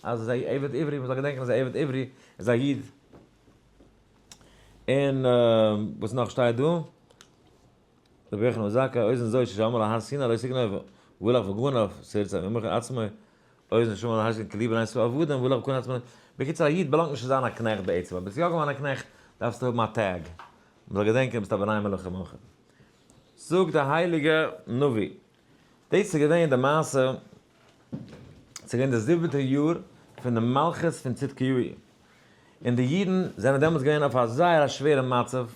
אז עס איז א עבד עברי, מ'זאל געדענקען אז א עבד עברי איז א איד. און וואס נאך שטייט דא? רבי יוחנן בן זכאי, אוזן זו ששמעה על הר סיני לא תגנוב והלך וגנב, סירצה ממכר עצמו, אוזן ששמעה על הר סיני כי לי בני ישראל עבדים והלך וקנה עצמו, בקיצור א איד באלאנגט נישט צו זיין א קנעכט בעצם, אבער עס איז יא געווארן א קנעכט. דארפסטו האבן א tag, מ'זאל געדענקען ביסט א בני מלכים אויך. זאגט די הייליגע נביא, דאס איז געווען די מעשה, ס'איז געווען די זיבעטע יאר פון די מלכות פון צדקיהו, און די אידן זענען דעמאלטס געווען אויף א זייער א שווערע מצב,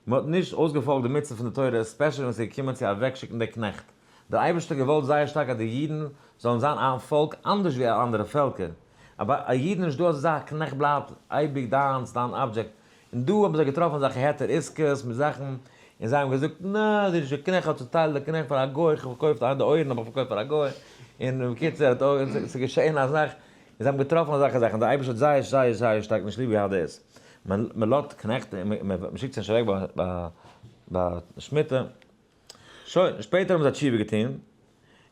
מען האט נישט אויסגעפאלגט די מצוה פון די תורה, especially ווען ס'איז געקומען צו אוועקשיקן די קנעכט. דער אייבערשטער האט געוואלט זייער שטארק אז די אידן זאלן זיין א פאלק אנדערש ווי אנדערע פעלקער, אבער א איד נישט דא אזא זאך, קנעכט בלייבט אייביג דיינס, דיין object, און דא האבן זיי געטראפן אזעלכע היתר עסקאות מיט זאכן, און זיי האבן געזאגט, נע, דאס איז נישט די קנעכט, כ'האב צוטיילט די קנעכט פאר א גוי, כ'האב פארקויפט איין די אויערן האב איך פארקויפט פאר א גוי, און בקיצור ס'איז געשען א זאך, און זיי האבן געטראפן אזעלכע זאכן, דער אייבערשטער האט זייער זייער זייער שטארק נישט ליב געהאט דאס, מען לאזט קנעכט און מען שיקט זיי נישט אוועק ביי שמיטה, שוין, שפעטער האבן זיי תשובה געטון,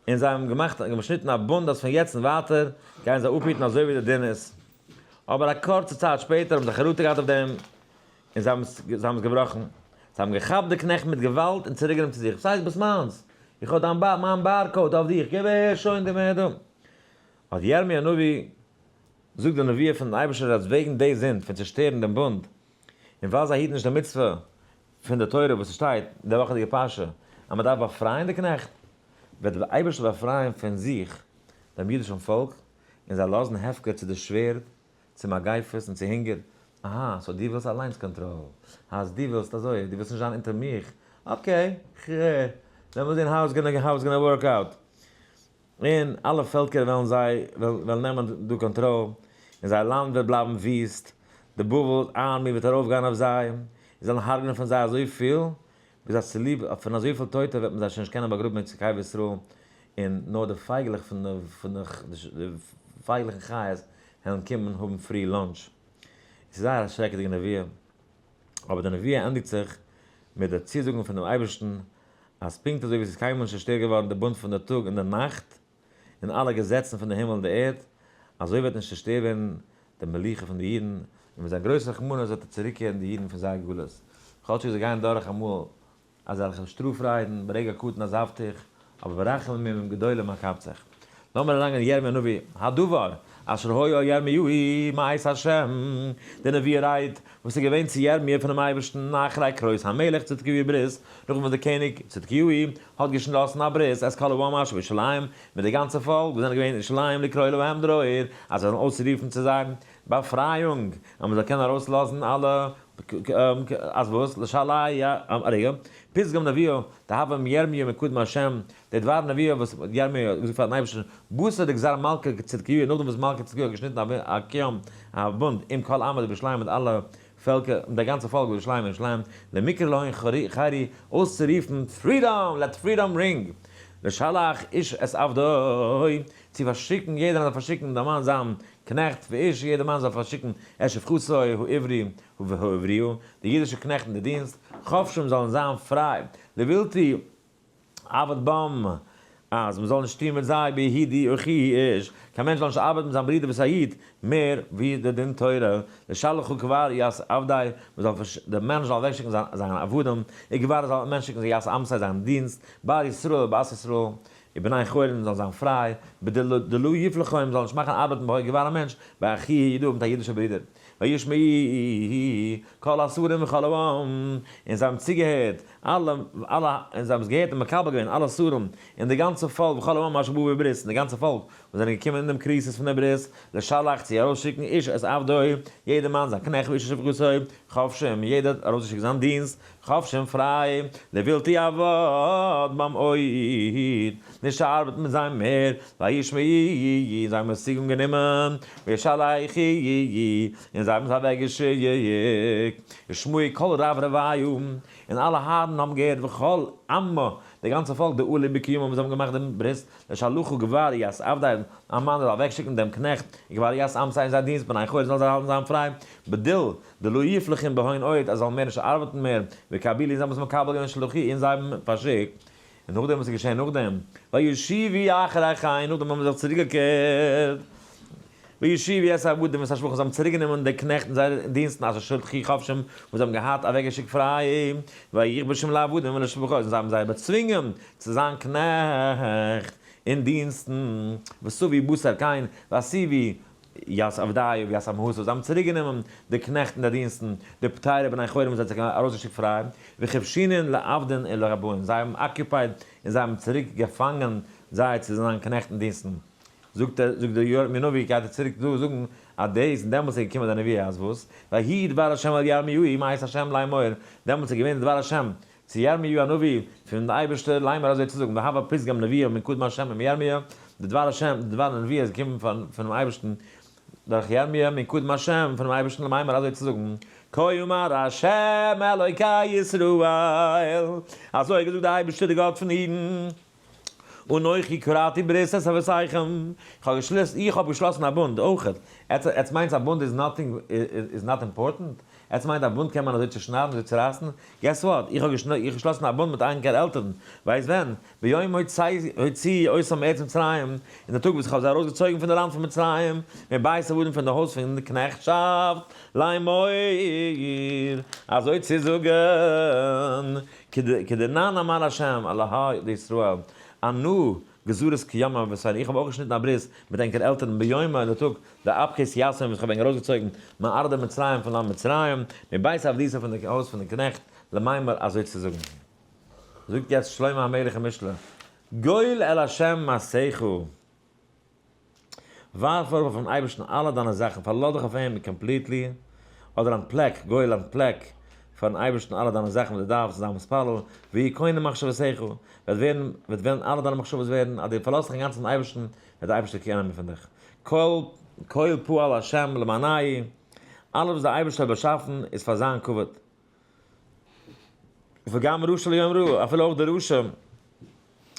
און זיי האבן געמאכט געשניטן א בונד אז פון יעצט און ווייטער גייען זיי אפהיטן אזוי ווי די דין איז, אבער א קורצע צייט שפעטער האבן זיי חרטה געהאט אויף דעם, און זיי האבן עס געבראכן, זיי האבן געכאפט די קנעכט מיט געוואלד און צוריקגענומען צו זיך, וואס הייסט ביסט מיינס? איך האב דיין מיין barcode אויף דיך, גיב אהער שוין די מעדאם. האט ירמי' הנביא זאגט די נבואה פון אייבערשטער אז וועגן די זינד פון צעשטערן דעם בונד, און ווייל זיי היטן נישט די מצוה פון די תורה וואס עס שטייט אין די וואכעדיגע פרשה אז מען דארף באפרייען די קנעכט, וועט דער אייבערשטער באפרייען פון זיך דעם אידישן פאלק, און זיי לאזן הפקר צו די שווערד, צו מגיפות און צו הונגער. אהא, so דו ווילסט אליינס קאנטראל, אז דו ווילסט אזוי, דו ווילסט נישט זיין אונטער מיך, okay, כ'הער, לאמיר זען how it's gonna work out. און אלע פעלקער וועלן זיי וועלן נעמען דא קאנטראל, און זייער לאנד וועט בלייבן וויסט, די בבל army וועט ארויפגיין אויף זיי, און זיי וועלן הרג'נען פון זיי אזויפיל, ביז אז צוליב פון אזויפיל טויטע וועט מען זיי שוין נישט קענען באגראבן אין קבר ישראל, און נאר די פייגלעך פון די פייגלעך און חיות וועלן קומען האבן free lunch. עס איז זייער א שרעקעדיגע נבואה, אבער די נבואה ענדיגט זיך מיט די צוזאגונג פונעם אייבערשטן אז פונקט אזוי ווי עס איז קיינמאל נישט צעשטערט געווארן די בונד פון די טאג און די נאכט, און אלע געזעצן פון די הימל און די ערד, אזוי וועט נישט צעשטערט ווערן די מלוכה פון די אידן, און מיט זיין גרויס רחמנות וועט ער צוריקקערן די אידן פון זייער גלות, כאטשיג זיי גייען דורך אמאל אזעלכע שטראף ריידן, ברגע קטן עזבתיך, אבער ברחמים גדולים אקבצך. לאמיר אריינגיין אין ירמי' הנביא, הדבר אשר היה אל ירמיהו מאת ה', די נבואה רייד וואס איז געווען צו ירמי' פונעם אייבערשטן אחרי כרות המלך צדקיהו ברית, נאכדעם וואס דער קעניג צדקיהו האט געשלאסן א ברית את כל העם אשר בירושלים, מיט די גאנצע פאלק וואס זענען געווען אין ירושלים לקרוא להם דרור, אז זיי זאלן אויסרופן צו זיי באפרייאונג, אז מען זאל קענען ארויסלאזן אלע אז וואס? לשלח א רגע, פתגם נבואה דהוה עם ירמי' מקדם השם, די דבר נבואה וואס ירמי' האט געזאגט פארן אייבערשטן, בתר דגזר מלכא צדקיהו, נאכדעם וואס מלכא צדקיהו האט געשניטן א קיום א בונד עם כל עמא דבירושלים מיט אלע פעלקער, מיט די גאנצע פאלק בירושלים ירושלים, למיקרי להון חירי, אויסצורופן freedom! Let freedom ring! לשלח איש את עבדו, צו פארשיקן, יעדער זאל פארשיקן דעם מאן זיין קנעכט, ואיש, יעדער מאן זאל פארשיקן את שפחתו העברי והעבריה, די אידישע קנעכט אין די דינסט, חפשים זאלן זיין פריי, לבלתי עבד בם, אז מען זאל נישט טון מיט זיי ביהודי אחי איש, קיין מענטש זאל נישט ארבעטן מיט זיין ברודער וואס איז א איד, מער ווי די דין תורה, לשלחו כבר ית עבדי, מען זאל דער מענטש זאל אוועקשיקן זיין עבדים, וכבר זאל א מענטש שיקן ית אמתיה זיין דינסט, בר ישראל ובת ישראל, ובני חורין זאלן זיין פריי, בדלא יפלחו זאל נישט מאכן ארבעטן ביי געוואר א מענטש, באחי יהודא מיט א אידישער ברודער. וישמעו כל השרים וכל העם, און זיי האבן צוגעהערט, אלע, אלע, און זיי האבן עס געהערט און מקבל געווען, אלע שרים, און די גאנצע פאלק, וכל העם אשר באו בברית, און די גאנצע פאלק וואס זענען געקומען אין דעם כריתות פון דער ברית, לשלח צו ארויסשיקן איש את עבדו, יעדער מאן זיין קנעכט ואשה שפחתו, חפשים, יעדער האט ארויסגעשיקט זיין דינסט, חפשים פריי, לבלתי עבד בם עוד, נישט צו ארבעטן מיט זיי מער, וישמעו, זיי האבן עס צו אנגענומען, וישלחו, און זיי האבן עס אוועקגעשיקט, ושמעו כל רב רביו, און אלע הארן האבן געהערט, וכל עמה, די גאנצע פאלק, דעלו בקיומם, וואס האבן געמאכט דעם ברית, לשלחו גבר ית עבדיה, א מאן זאל אוועקשיקן דעם קנעכט, וגבר ית אמתיה אין זיין דינסט, בני חורין זאל זיי האלטן זיין פריי, בדיל דלא יפלחון בהון עוד, אז זיי זאלן מער נישט ארבעטן מער, וקבילו און זיי האבן עס מקבל געווען שלחו און זיי האבן פארשיקט. און נאכדעם וואס איז געשען נאכדעם? וישובו אחרי כן, נאכדעם האבן זיי זיך צוריקגעקערט, וישיבו את העבדים ואת השפחות, זיי האבן צוריקגענומען די קנעכט און זייערע דינסטן אשר שלחו חפשים, וואס זיי האבן געהאט אוועקגעשיקט פריי, ויכבשום לעבדים ולשפחות, און זיי האבן זיי באצווינגען צו זיין קנעכט און דינסטן, וסבו בשר כן, והשיבו. ית עבדיו וית אמהתו, זיי האבן צוריק גענומען די קנעכט און די דינסטן, די פטרי בני חורין וואס זיי האט זיך ארויסגעשיקט פריי, וכבשינן לעבדין ולרבאין, זיי האבן occupied און זיי האבן צוריק געפאנגען זיי צו זיין קנעכט און דינסטן. זאגט ער, זאגט דער ירמי' הנביא, גייט ער צוריק דא זאגן אז דאס, און דעמאלטס איז געקומען די נבואה אז וואס? ויהי דבר ה' אל ירמיהו מאת ה' לאמור, דעמאלטס איז געווען די דבר ה' צו ירמיהו הנביא פון די אייבערשטער לאמר אזוי צו זאגן, והוה פתגם נבואה מקדם ה' עם ירמיה, די דבר ה', די דבר הנבואה איז געקומען פונעם אייבערשטן דורך ירמיה מקדם ה', פונעם אייבערשטן לאמר אזוי צו זאגן, כה אמר ה' אלוקי ישראל, אזוי האט געזאגט דער אייבערשטער דער גאט פון אידן, אנכי כרתי ברית את אבותיכם, איך האב געשליסן, איך האב געשלאסן א בונד אויכעט, עטס מיינטס א בונד איז nothing, איז not important? עטס מיינט א בונד קען מען אזוי צושניידן אזוי צורייסן? guess what, איך האב געשלאסן א בונד מיט ענקער עלטערן, ווייסט ווען? ביום הוציאי אותם מארץ מצרים, אין די טאג וואס איך האב זיי ארויסגעצויגן פון די לאנד פון מצרים, מבית עבדים פון די הויז פון קנעכטשאפט, לאמור, אזוי צו זאגן, כדנן אמר ה' אלהי לישראל, אנא גזרת קים אבותינו, איך האב אויך געשניטן א ברית מיט ענקער עלטערן ביום אין די טאג דאפקית יתהון וואס איך האב ענק ארויסגעצויגן מארדא מצרים פון לאנד מצרים, מבית עבדותא פון די הויז פון די קנעכט, למימר אזוי צו זאגן. זאגט יעצט שלמה המלך אין משלי, גול אל ה' מעשיך. ווארף ארויף אויפן אייבערשטן אלע דיינע זאכן, פארלאז דיך אויף אים completely, אדער אנטפלעק, גואל אנטפלעק פארן אייבערשטן אלע דיינע זאכן וואס דו דארפסט, זיי מתפלל, והוא כונן מחשבותיך, וועט ווערן, וועט וועלן אלע דיינע מחשבות ווערן, אז דו פארלאזט דיך אינגאנצן אויפן אייבערשטן, וועט דער אייבערשטער care נעמען פון דיך. כל כל פעל השם למענהו, אלעס וואס דער אייבערשטער האט באשאפן איז פאר זיין כבוד. וגם רשע ליום רעה, אפילו אויך דער רשע,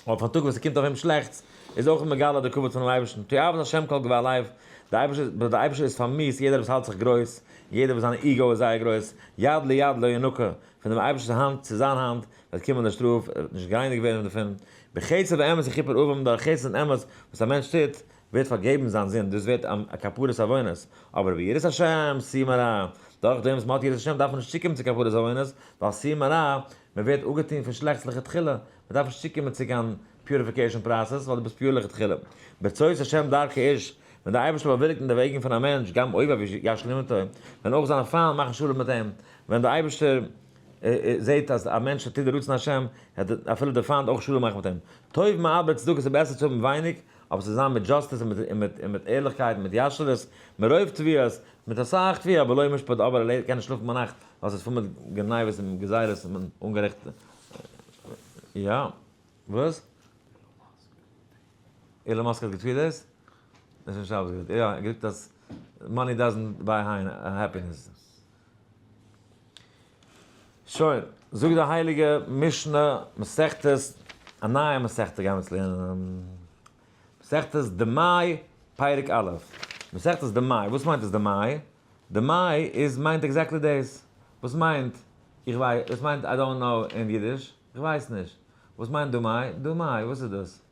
אויף א טאג וואס ס'קומט אויף אים שלעכטס, איז אויך מגלה די כבוד פונעם אייבערשטן, תועבת השם כל גבה לב, דער אייבערשטער איז פארמיאוסט יעדער וואס האלט זיך גרויס, יעדער וואס זיין ego איז זייער גרויס, יד ליד לא ינקה, פון דעם אייבערשטנ'ס האנט צו זיין האנט וועט קומען די שטראף, ער וועט נישט גערייניגט ווערן דערפון, בחסד ואמת יכופר עון, דורך חסד און אמת וואס א מענטש טוט, ווערט פארגעבן זיין זינד, דאס ווערט א כפרת עוונות, אבער ביראת השם סור מרע, דורך דעם וואס מען האט יראת השם דארף מען נישט צוקומען צו כפרת עוונות, ווייל סור מרע, מען ווערט אפגעטון פון שלעכטס לכתחילה, מען דארף נישט צוקומען צו קיין purification process ווייל דו ביסט pure לכתחילה. ברצות השם דרכי איש, ווען דער אייבערשטער באוויליגט אין די וועגן פון א מענטש, גם אויביו ישלימו איתו, ווען אויך זיינע פיינט מאכן שלום מיט אים, ווען דער אייבערשטער זעט אז א מענטש טוט די רצון השם, וועט אפילו דער פיינט אויך שלום מאכן מיט אים. טוב מעט בצדקה, ס'איז בעסער צו האבן ווייניג, אבער צו זיין מיט justice און מיט ערליכקייט און מיט ישרות, מרוב תבואות, מיט אסאך תבואה, בלא משפט, אבער ער קען נישט שלאפן ביינאכט, ווייל ס'איז פול מיט גניבות און גזירות און אומגערעכט. יא. וואס? אילאן מאסק האט געטוויט דאס? דאס איז שוין שבת געזאגט. יא, ער האט געזאגט אז money doesn't buy happiness. שוין, זאגט די הייליגע משנה, מסכת, א נייע מסכתא גיימיר יעצט לערנען, מסכת דמאי פרק א', מסכת דמאי, וואס מיינט עס דמאי? דמאי איז מיינט exactly דאס, וואס מיינט איך ווייס, וואס מיינט I don't know אין אידיש? איך ווייס נישט. וואס מיינט דמאי? דמאי, וואס איז דאס?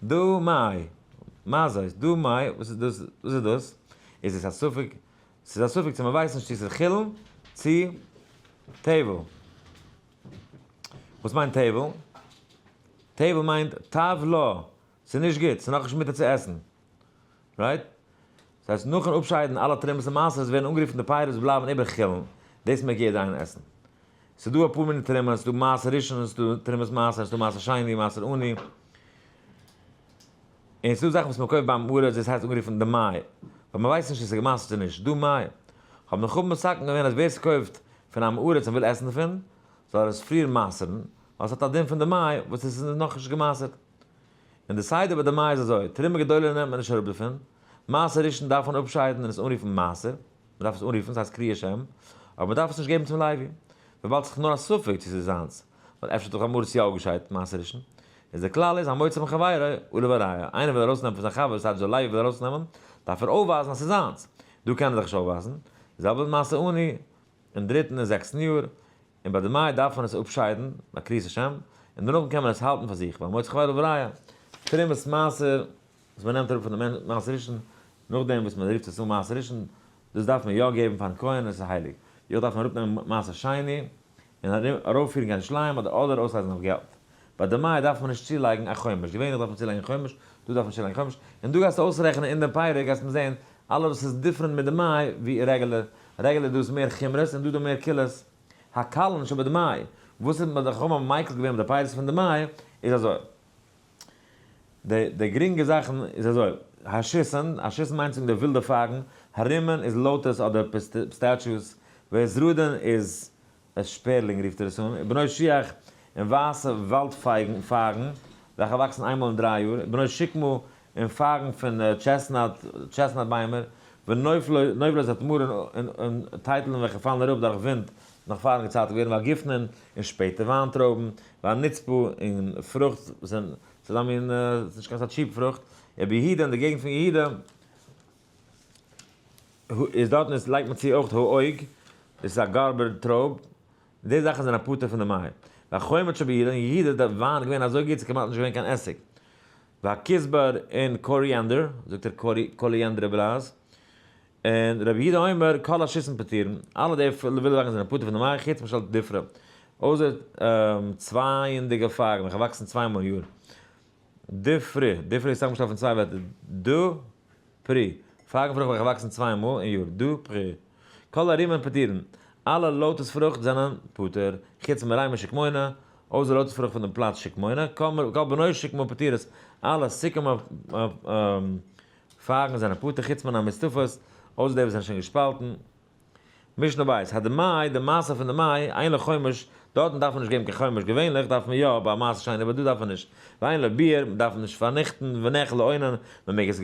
דמאי, מה זאת? דמאי, וואס איז דאס? וואס איז דאס? איז עס א ספק? ס'איז א ספק צו מ'ווייסט נישט צו ס'איז חולין צו טבל. וואס מיינט טבל? טבל מיינט טב לה, ס'איז נישט גוט, ס'איז נאכנישט מותר צו עסן. right? דאס הייסט נאכן אפשיידן אלע תרומות און מעשרות ווערן אנגערופן די פירות וואס בלייבן איבער חולין, דאס מעג יעדער איינער עסן. ס'איז דא אפאר מיני תרומות, ס'איז דא מעשר ראשון, ס'איז דא תרומת מעשר, ס'איז דא מעשר שני, מעשר עני. און ס'איז דא זאכן וואס מ'קויפט ביים ארץ, דאס הייסט אנגערופן דמאי, ווייל מ'ווייסט נישט צו ס'איז גע'מעשר'ט צו נישט, דמאי. האבן די חכמים מתקן געווען אז ווער ס'קויפט פון עם הארץ און וויל עסן דערפון, זאל ער עס פריער מעשר'ן, ווייל ס'האט א דין פון דמאי וואס עס איז נאכנישט גע'מעשר'ט. און די סדר ביי דמאי איז אזוי, תרומה גדולה נעמט מען נישט אראפ דערפון, מעשר ראשון דארף מען אפשיידן און עס אנרופן מעשר, מען דארף עס אנרופן, ס'הייסט קריאת שם, אבער מען דארף עס נישט געבן צום לוי, וויבאלד ס'איז נאר א ספק צו ס'איז זיינס, ווייל אפשר האט דאך עם הארץ יא אפגעשיידט מעשר ראשון, איז די כלל איז המוציא מחבירו עליו הראיה, איינער וויל ארויסנעמען פון זיין חבר, ס'הייסט דער לוי וויל ארויסנעמען, דארף ער אויפווייזן אז ס'איז זיינס, דא קען ער דאך נישט אויפווייזן, די זעלבע מיט מעשר עני, אין דריטן און זעקסטן יאר, און ביי דמאי דארף מען עס אפשיידן ביי קריאת השם, און דערנאך קען מען עס האלטן פאר זיך, ווייל מוציא חבירו וראיה, תרומת מעשר וואס מען נעמט אראפ פון די מעשר ראשון, נאכדעם וואס מען רופט עס אן מעשר ראשון, דאס דארף מען יא געבן פארן כהן, עס איז הייליג. ווי אויך דארף מען אראפנעמען מעשר שני, און ארויפפירן קיין ירושלים, אדער אדער אויסלייזן אויף געלט. ביי דמאי דארף מען נישט צולייגן א חומש, געווענליך דארף מען צולייגן חומש, דא דארף מען נישט צולייגן חומש, און דא גייסטו אויסרעכענען אין דעם פרק גייסטו זען. אלע וואס איז different מיט דמאי ווי regular, regular דא איז מער חומרות און דא דא מער קולות. הקלין שבדמאי, וואס איז מיט די חכמים מיקל געווען מיט די פירות פון דמאי, איז אזוי. די גרינגע זאכן איז אזוי, השיסן, השיסן מיינט זאגן די ווילדע פייגן, הרימון איז lotus אדער pistachios, והזרודין איז עס שפערלינג רופט ער עס אן, ובנות שיח און ווייסע וואלד פייגן, פייגן, וועלכע וואקסן איינמאל אין 3 יאר, ובנות שקמה און פייגן פון chestnut, chestnut ביימער, ונופלות התמרים און טייטלען וועלכע פאלן אראפ דורך ווינט נאך פארן געצייטיגט ווערן, והגפנין און שפעטע וויינטרויבן, והנצפה און פרוכט וואס זענען, ס'איז א מין, ס'איז נישט קיין סארט cheap פרוכט, וביהודה אין די געגנט פון יהודה, איז דארטן איז לייגט מען צו אויך האוג, דאס איז א גארבער טרויב, די זאכן זענען פטור פון די מים. והחומץ שביהודה, אין יהודה איז דער וויין געווען אזוי גוט ס'איז כמעט נישט געווען קיין עסיג. והכוסברה און coriander, זאגט ער קאריענדער בלעז, און רבי יהודה אומר כל השיתין פטורין, אלע די ווילדע זאכן זענען פטור פון די מים חוץ משל דפרי, אויסער צווייענדיגע פייגן וועלכע וואקסן צוויי מאל אין יאר. דפרי, דפרי איז צוזאמגעשטעלט פון צוויי ווערטער, דו פרי, פייגן פרוכט וועלכע וואקסן צוויי מאל אין יאר, דו פרי. כל הרימון פטורין, אלע lotus פרוכט זענען פטור, חוץ מרימון שקמונה, אויסער lotus פרוכט פון דעם פלאץ שקמונה, כל בנות שקמה פטורות, אלע sycamore פייגן זענען פטור חוץ מן המוסתפות, אויסער די וואס זענען שוין געשפאלטן. משנה בית, הדמאי, די מעשה פון דמאי, אין לו חומש, דארטן דארף מען נישט געבן קיין חומש, געווענליך דארף מען יא ביי מעשר שני, אבער דא דארף מען נישט. ואין לו ביעור, מען דארף נישט פארניכטן, ונאכל לאונן, מען מעג עס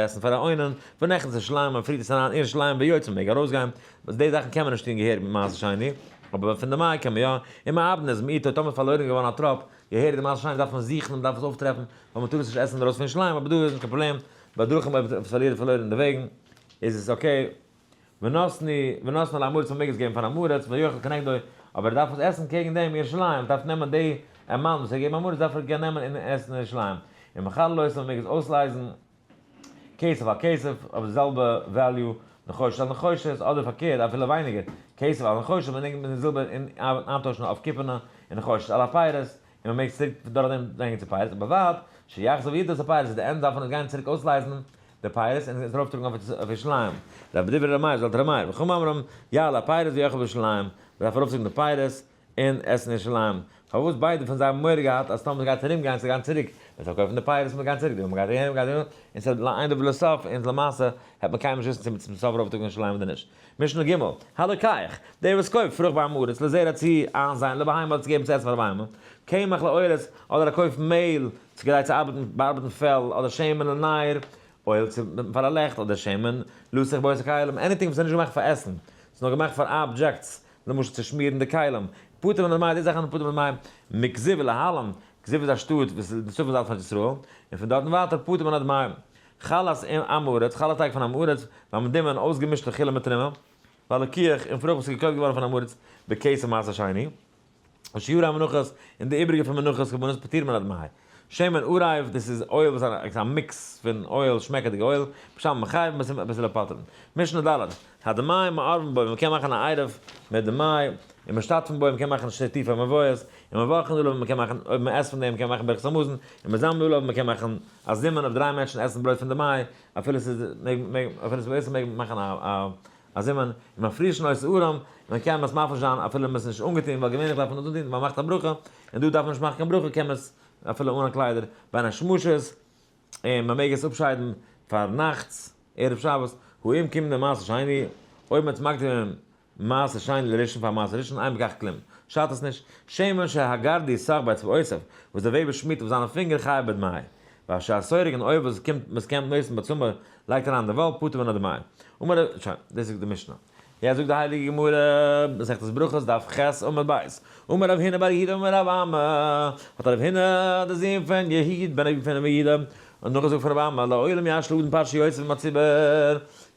עסן פאר א אונן, ונכנס לירושלים, מען פרירט עס אריין אין ירושלים, ויוצא, מען מעג ארויסגיין, וואס די זאכן קען מען נישט טון געהעריג מיט מעשר שני, אבער פון דמאי קען מען יא, ומאבדין את מעוטו, טאמער פארלוירן געווארן א טראפ, געהעריג די מעשר שני דארף מען זוכן, מען דארף עס אויפטרעפן, ווייל מען טאר עס נישט עסן ארויס פון ירושלים, אבער דא איז נישט קיין פראבלעם, בדרכים אויב עס פארלירט פארלוירן אין די וועגן, איז עס okay. ונתנו, ונתנו לעם הארץ מען מעג עס געבן פאר עם הארץ, ויאכל כנגדו, אבער ער דארף עס עסן קעגן דעם ירושלים, דארף נעמען די amount וואס ער געבן עם הארץ דארף ער גיין נעמען און עסן אין ירושלים, ומחלל אותו מען מעג עס אויסלייזן, כסף על כסף, אויף די זעלבע value, נחושת על נחושת, אדער פארקערט אפילו ווייניגער, כסף על נחושת, מען נעמט די זילבער און איינטוישן אויף קופערנע, און נחושת על הפירות, און מען מעג עס צוריק דורך דעם ברענגען צו פירות, ובלבד שיחזור ויטול את הפירות, at the end דארף מען עס גיין צוריק אויסלייזן די פירות און עס ארויפטראגן אויף ירושלים. רבי דברי ר' מאיר, זאגט ר' מאיר, וחכמים אומרים, יעלה הפירות ויאכל בירושלים, מען דארף ארויפטראגן די פירות און עסן אין ירושלים. פארוואס ביידע פון זיי האבן מורא געהאט אז טאמער מ'גייט ארום גיין צו גיין צוריק, מען זאל קויפן די פירות און מ'גייט צוריק, מ'גייט אהין מ'גייט אהין, און ס'איז לאין דבר לסוף, און למעשה העט מען קיינמאל נישט וויסן צו מ'האט צום סוף ארויפגעטראגן ירושלים אדער נישט. משנה ג', הלוקח, דער וואס קויפט פרוכט ביים הארץ, לזרע צו איינזייען, לבהמה אדער צו געבן צו עסן פאר א בהמה, קמח לאורז, אדער ער קויפט מעהל, צו כדי צו ארבעטן, באארבעטן פעל, אדער שמן לנר, oil צו פאר א לעכט, אדער שמן לסוך בו את הכלים, anything וואס איז נישט געמאכט פאר עסן, ס'איז נאר געמאכט פאר objects, למשל צו שמירן די כלים, פטור מן הדמאי, די זאכן זענען פטור מן הדמאי, מכזיב ולהלן, כזיב איז א שטאט וואס איז די צפון זייט פון ארץ ישראל, און פון דארטן ווייטער פטור מן הדמאי. חלת עם הארץ, חלה טייג פון עם הארץ, והמדומע אויסגעמישטע חלה מיט תרומה, והלקוח, און פרוכט וואס איז געקויפט געווארן פון עם הארץ בכסף מעשר שני. ושירי המנחות, און די איבריגע פון מנחות קרבנות פטור מן הדמאי. שמן ערב, דאס איז oil וואס איז א mix פון oil, שמעקעדיגע oil, בית שמאי מחייבין בית הלל פוטרין. משנה ד', הדמאי מערבין בו, מען קען מאכן א עירוב מיט דמאי, און משתתפין בו, מען קען מאכן שיתופי מבואות, און מברכין עליו, מען קען מאכן, אויב מען עסט פון דעם קען מען מאכן ברכת המזון, און מזמנין עליו, מען קען מאכן א זימון אויב דריי מענטשן עסן ברויט פון דמאי, אפילו ס'איז מעג מעג אפילו ס'איז בעסער מעג מען מאכן א א זימון, און מפרישין אותו ערום, מען קען עס מפריש זיין אפילו מען איז נישט אנגעטון, ווייל געווענליך דארף מען עס אנטון ווען מען מאכט א ברכה, און דא דארף מען נישט מאכן קיין ברכה קען מען עס אפילו אן קליידער, בין השמשות, און מען מעג עס אפשיידן פארנאכטס, ערב שבת, האם קמנא מעשר שני, אויב מען האט עס מקדיש געווען מעשר שני לראשון פאר מעשר ראשון, אין בכך כלום, שאדט עס נישט, שמן שהגרדי סך באצבעותיו, וואס דער וועבער שמירט אויף זיינע פינגער חייב בדמאי, והשסורג און אויל וואס קומט וואס קעמט נותן בצמר לייגט אריין די וואל פטור מן הדמאי. אמר רב, שוין, דאס זאגט די משנה. יעצט זאגט די הייליגע גמרא, מסכת ברכות דף ח' עמוד ב', אמר רב הונא בר יהודה אמר רב אמי, האט רב הונא דער זון פון יהודה בן אביו פון רבי יהודה נאכגעזאגט פון רב אמי, לעולם ישלים אדם פרשה יוצא עם הציבור,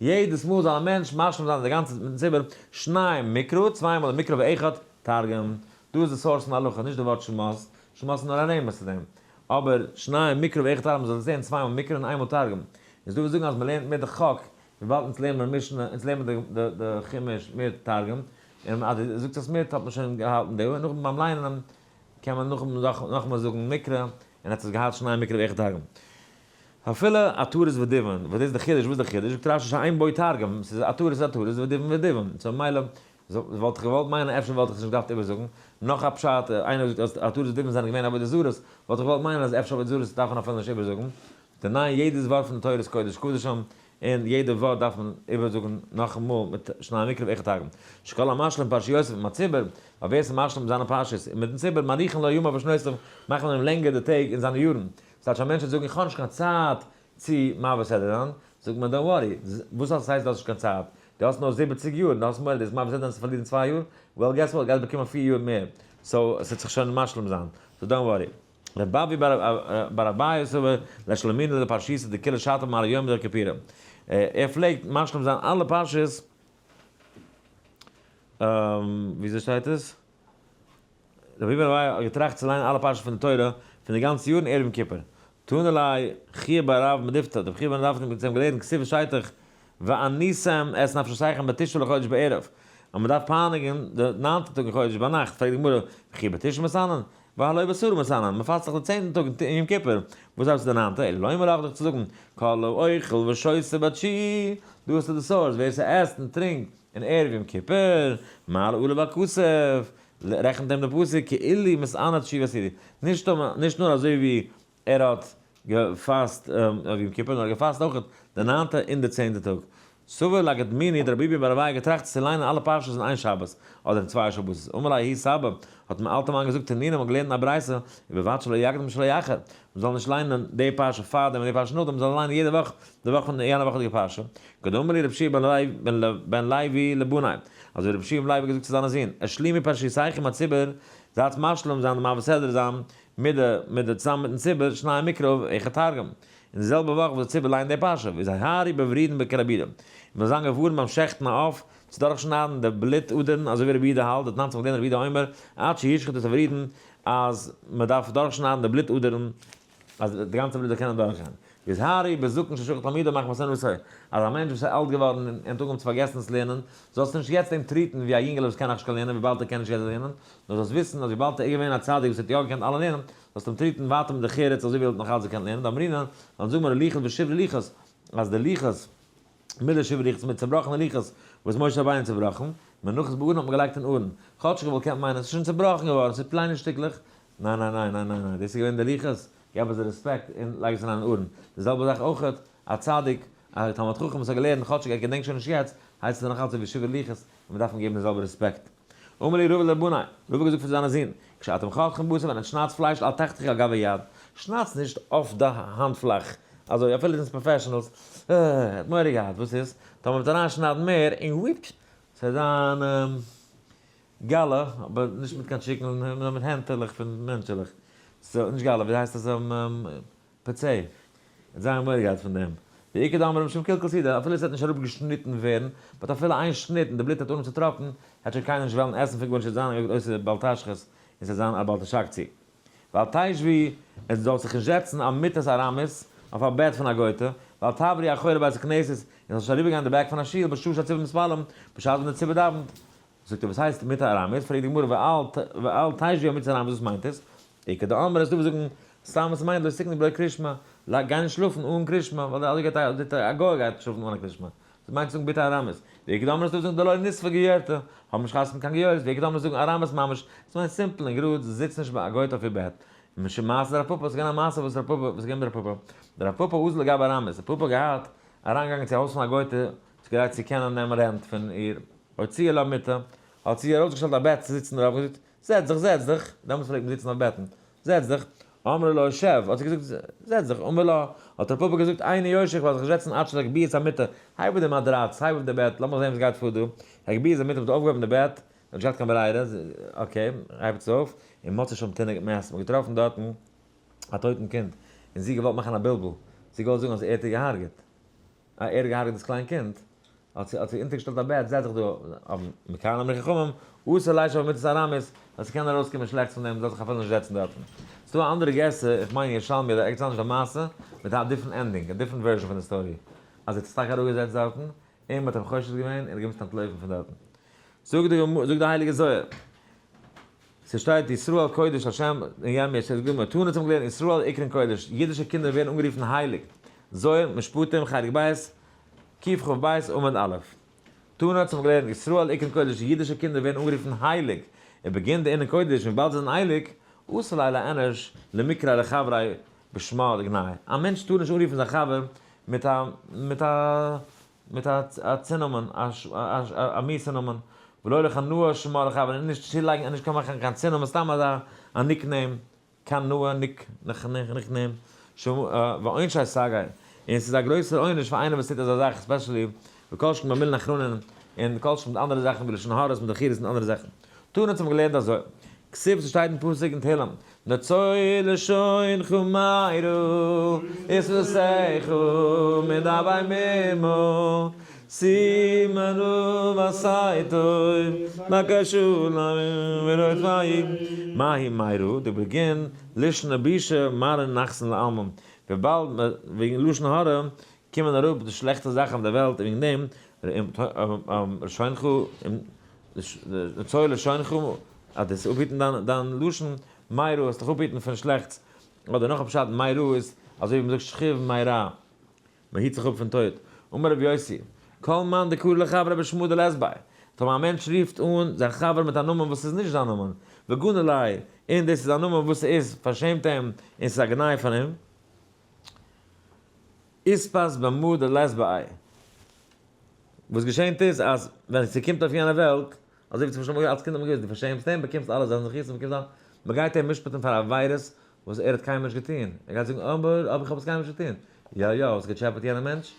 יעדעס מאל זאל א מענטש משלים זיין די גאנצע מיטן ציבור, שניים מקרא, צוויי מאל מקרא ואחד תרגום, דא איז די source פון הלכה, נישט די ווארט שמות, שמות איז נאר א רמז צו דעם, אבער שניים מקרא ואחד תרגום, מ'זאל עס זען צוויי מאל מקרא און איין מאל תרגום, איז דא וואס זאגן אז מ'לערנט מיט די חק, וויבאלד אונז לערנען מיר משנה, אונז לערנען מיר די חומש מיט תרגום, און אז דו זאגסט עס מיט האט מען שוין געהאלטן די, און נאכדעם ביים ליינען קען מען נאכאמאל זאגן מקרא, און האט עס געהאט שניים מקרא ואחד תרגום. אפילו עטרות ודיבון, וואס דאס איז די חידוש, וואס איז די חידוש? זאגט רשי שאין בו תרגום, ס'איז עטרות איז עטרות ודיבון ודיבון, so מילא וואלט איך געוואלט מיינען אפשר וואלט איך עס נישט געדארפט איבערזאגן, נאך א פשט, איינער זאגט אז עטרות ודיבון זענען געווען עבודה זרות, וואלט איך געוואלט מיינען אז אפשר עבודה זרות דארף מען אפילו נישט איבערזאגן, די ניין יעדעס ווארט פון די תורה איז קודש קדשים, און יעדע ווארט דארף מען איבערזאגן נאכאמאל מיט שנים מקרא ואחד תרגום. שכל המשלים פרשיותיו עם הציבור, ווייל ווער ס'איז משלים זיינע פרשיות מיטן ציבור, מאריכין לו ימיו ושנותיו, מאכט מען אים לענגער די טעג און זיינע יארן. ס'טייטש א מענטש וועט זאגן איך האב נישט קיין צייט צו מעביר סדרה זיין, זאגט מען don't worry, וואס הייסט דו האסט נישט קיין צייט? דו האסט נאר 70 יאר און דו האסט מורא דאס מעביר סדרה זיין צו פארלירן 2 יאר? Well guess what, גייסט באקומען 4 יאר מער, so עס וועט זיך שוין משלים זיין, so don't worry. ר' אבא בר אביי סבר לאשלומינהו דפרשיתא דכולא שתא במעלי יומא דכיפורי. ער פלעגט משלים זיין אלע פרשות, וויאזוי שטייט עס? רבי בר אביי האט געטראכט צו ליינען אלע פרשות פון די תורה פון די גאנצע יאר אין ערב יום כיפור. תנא ליה חייא בר רב מדיפתא, דער חייא בר רב האט מיט אים געלערנט כתיב שטייט ועניתם את נפשותיכם בתשעה לחודש בערב, אז מען דארף פייניגן די ניינטע טאג אין חודש ביינאכט, פרעגט די גמרא, וכי בתשעה מתענין? והלא בעשרה מתענין, מען פאסט דאך די צענטן טאג אין יום כיפור, וואס דארפסטו די ניינטע? אלא לומר לך דיך צו זאגן, כל האוכל ושותה בתשיעי, דא האסטו די source, ווער ס'עסט און טרינקט אין ערב יום כיפור, מעלה עליו הכתוב, רעכנט אים די פסוק כאילו מתענה תשיעי ועשירי, נישט נאר אזוי ווי ער האט געפאסט אויף יום כיפור, נאר ער האט געפאסט אויך די ניינטע און די צענטע טאג. סבר לה כדמיני דרבי ביבי בר אביי געטראכט צו ליינען אלע פרשות אין איין שבת, אדער אין צוויי שבתות. אמר ליה ההוא סבא, האט אים אלטע מאן געזאגט תנינא מ'האט געלערנט אין א ברייתא, ובלבד שלא יקדים ושלא יאחר, מ'זאל נישט ליינען די פרשה פאר דעם און די פרשה נאכדעם, מ'זאל ליינען יעדע וואך די וואך פון יענע וואכעדיגע פרשה. כדאמר להו רבי יהושע בן לוי לבניה, אזוי רבי יהושע בן לוי האט געזאגט צו זיינע זין, השלימו פרשיותיכם עם הציבור, זייטס משלים זיין די מעביר סדרה זיין מיט די מיט די צוזאמען מיטן ציבור, שנים מקרא ואחד תרגום. אין די זעלבע וואך וואס די ציבור לייענט די פרשה, והזהירו בוורידין כרבי יהודה. און מ'זאל זיין געווארנט ביים שעכטן א עוף, צו דורכשניידן די בלוט אדערן, אזוי ווי רבי יהודה האלט, דתנן צום געלערנט רבי יהודה אומר, עד שישחט את הוורידין, אז מ'דארף דורכשניידן די בלוט אדערן, אז די גאנצע בלוט זאל קענען דורכגיין. והזהירו בזקן ששכח תלמודו מחמת שנתו, אז א מענטש וואס איז אלט געווארן און האט אנגעהויבן צו פארגעסן צו לערנען, זאלסטו נישט יעצט אים treat ן ווי א יונגעלע וואס קען נאכנישט קיין לערנען וויבאלד ער קען נישט יעצט לערנען, נאר זאלסט וויסן אז וויבאלד ער איז געווען א צדיק וואס האט יא געקענט אלע לערנען, זאלסטו אים treat ן ווייטער מיט דרך ארץ אזוי ווי ער האט נאך אלץ געקענט לערנען, דאמרינן, דאן זאג מיר לוחות ושברי לוחות, אז די לוחות, מיט די שברי לוחות, מיט צעבראכענע לוחות, וואס משה רבינו האט צעבראכן, מונחות בארון האט מען געלייגט אין ארון, כאטש איך וואלט געקענט מיינען עס איז שוין צעבראכן געווארן, ס'איז קליינע שטיקלעך, ניין ניין ניין ניין ניין ניין, דאס איז געווען די לוחות, געב עס די רעספעקט און לייג עס אין אן ארון. די זעלבע זאך אויך, א צדיק, א תלמיד חכם וואס האט געלערנט, כאטשיג ער געדענקט שוין נישט יעצט, הייסט עס נאך אלץ אזוי ווי שברי לוחות, און מען דארף אים געבן די זעלבע רעספעקט. אמר להו רבא לבניה, רבא האט געזאגט פאר זיינע זין, כשאתם חותכים בשר ווען עטס שניידטס פלייש אל תחתכו על גב היד, שניידטס נישט אויף די האנט פלאך, אזוי אפילו זענטס professionals, אה, ער האט מורא געהאט, וואס איז, טאמער מ'וועט אריינשניידן מער, און וויפ, ס'וועט זיין גאלע, אבער נישט מיט קיין chicken, נאר מיט הענטעלעך פון מענטשעלעך, so, נישט גאלע, ווי הייסט עס, פצעי. ער האט זייער מורא געהאט פון דעם. ואיכא דאמרי משום קלקול סעודה, אפילו עס וועט נישט אראפגעשניטן ווערן, but אפילו איין שניט און די בלוט וועט אנהויבן צו טראפן, העט שוין קיינער נישט וועלן עסן פון גארנישט, עס וועט זיין א גרויסע בל תשחית, און עס וועט זיין א בל תשקצו. ואל תשבו, עס זאל זיך נישט זעצן על מיטת ארמית, אויף א בעט פון א גויטע, ואל תעברו אחורי בית הכנסת, און זאל נישט אריבערגיין די back פון א שול בשעה שהציבור מתפללים, בשעת ווען די ציבור דאווענט. זאגט ער וואס הייסט מיטה ארמית? פרעגט די גמרא ואל תשבו על מיטת ארמית וואס מיינט עס? איכא דאמרי ס'דא וואס זאגן סתם וואס מיינט לא תיקנו בלא קרישמע, גיי נישט שלאפן אן קרישמע, ווייל אזוי גייט א גוי גייט שלאפן אן א קרישמע, דאס מיינט צו זאגן מיטה ארמית, ואיכא דאמרי ס'דא וואס זאגן דלא ניספה גיורתא, האב נישט חתונה מיט קיין גיורת, ואיכא דאמרי זאגן ארמית ממש, דאס מיינט simple און גראד, זיץ נישט ביי א גוי'טע אויף איר בעט. משום מעשה דרב פפא, ס'איז געווען א מעשה וואס רב פפא, וואס איז געווען מיט רב פפא? דרב פפא אזל לגבי ארמית, רב פפא האט געהאט אריינגעגאנגען צו א הויז פון א גוי'טע, כדי צו קענען נעמען rent פון איר, הוציאה לה מיטה, האט זי ארויסגעשטעלט א בעט צו זיצן דערויף און געזאגט, זעץ דיך, זעץ דיך, דעמאלטס פלעגט מען זיצן אויף בעטן, זעץ דיך, אמרה לו שב, האט זי געזאגט, זעץ דיך, אמר לה, האט ר' פפא געזאגט, איני יושב, איך וועל זיך נישט זעצן עד שתגביה את המיטה, הייב אויף די מאדראץ, הייב אויף די בעט, לאמיך זען וואס גייט פאר דא, הגביה את המיטה, מ'האט אויפגעהויבן די בעט, מ'האט נישט געהאט קיין ברירה, okay, הייבט עס אויף, און מצאה שם תינוק מת, מ'האט געטראפן דארטן א טויטן קינד, און זי האט געוואלט מאכן א בלבול, זי האט געוואלט זאגן אז ער האט איר געהארגעט. א ער האט געהארגעט דאס קליין קינד, האט זי האט זי אונטערגעשטעלט א בעט, זעץ זיך דא, אבער מכאן אמרו חכמים, אסור לישב על מיטת ארמית, ווייל ס'קען ארויסקומען שלעכטס פון דעם, מ'זאל זיך אפילו נישט זעצן דארטן. ס'דא א אנדערע גירסא, איך מיין ירושלמי אדער ערגעץ אנדערש א מעשה, מיט א different ending, א different version פון די story, אז ער האט זיך טאקע אראפגעזעצט דארטן, און מ'האט אים חושד געווען, און ער האט געמוזט אנטלויפן פון דארטן. זאגט די גמ' זאגט די הייליגע זוהר. ס'שטייט ישראל קודש השם אין ירמיה שטייט גמ' תנא האט געלערנט ישראל איקרון קודש, אידישע קינדער ווערן אנגערופן הייליג. זוהר, משפטים, חלק ב', קכ"ב, עמוד א'. תנא האט זיך געלערנט, ישראל איקרון קודש, אידישע קינדער ווערן אנגערופן הייליג, ובגין דאינון קודש, און וויבאלד זיי זענען הייליג, אסור ליה לאינש למקרי לחבריה בשמא דגנאי, א מענטש טאר נישט אנרופן זיין חבר מיט א מיט א מיט א צונאמען, א מיאוס'ע נאמען, ולא לכנאה שמא לחבריה, און נישט צולייגן און נישט מאכן קיין צונאמען, סתם אזא א nickname, כנאה nick nickname, ועונשיה סגי, און ס'איז א גרויסער עונש פאר איינער וואס טוט אזא זאך, especially וכל שכן במילין אחרנין, און כל שכן מיט אנדערע זאכן ווי לשון הרע'ס מיט רכילות און אנדערע זאכן. תנא האט מען געלערנט אזוי, כתיב ס'שטייט אין פסוק אין תהלים, נצור לשונך מרע, ושפתיך מדבר מרמה, שים מרע ועשה טוב, בקש שלום ורדפהו, מאי מרע, דבגין לישנא בישא מרן נחתין לעלמא, וויבאלד וועגן לשון הרע קומען אראפ די שלעכטע זאכן אויף דער וועלט, און וועגן דעם לשונך, נצור לשונך, אז דאס אפהיטן דיין לשון, מרע, האסט דיך אפהיטן פון שלעכטס, אדער נאך א פשט, מרע איז אזוי ווי מ'זאגט שכיב מרע, מ'היט זיך אפ פון טויט. אמר רבי יוסי, כל מאן דקרי לחבריה בשמא דלית ביה, טאמער א מענטש רופט אן זיין חבר מיט א נאמען וואס איז נישט זיין נאמען, וגני ליה, און דאס איז א נאמען וואס איז פארשעמט אים און ס'איז א גנאי פאר אים, אתפס במה דלית ביה. וואס געשענט איז אז ווען ס'קומט אויף יענע וועלט, אזוי ווי צום משל אלס קינד האט מען געוואוסט, דו פארשעמסט אים, באקומסט אלע זיינע זכותים, באקומסט אלע, מ'גייט אים משפט'ן פאר עבירות וואס ער האט קיינמאל נישט געטון, ער גייט זאגן, אבער אבער איך האב עס קיינמאל נישט געטון, יא יא, האסט געטשעפעט יענעם מענטש,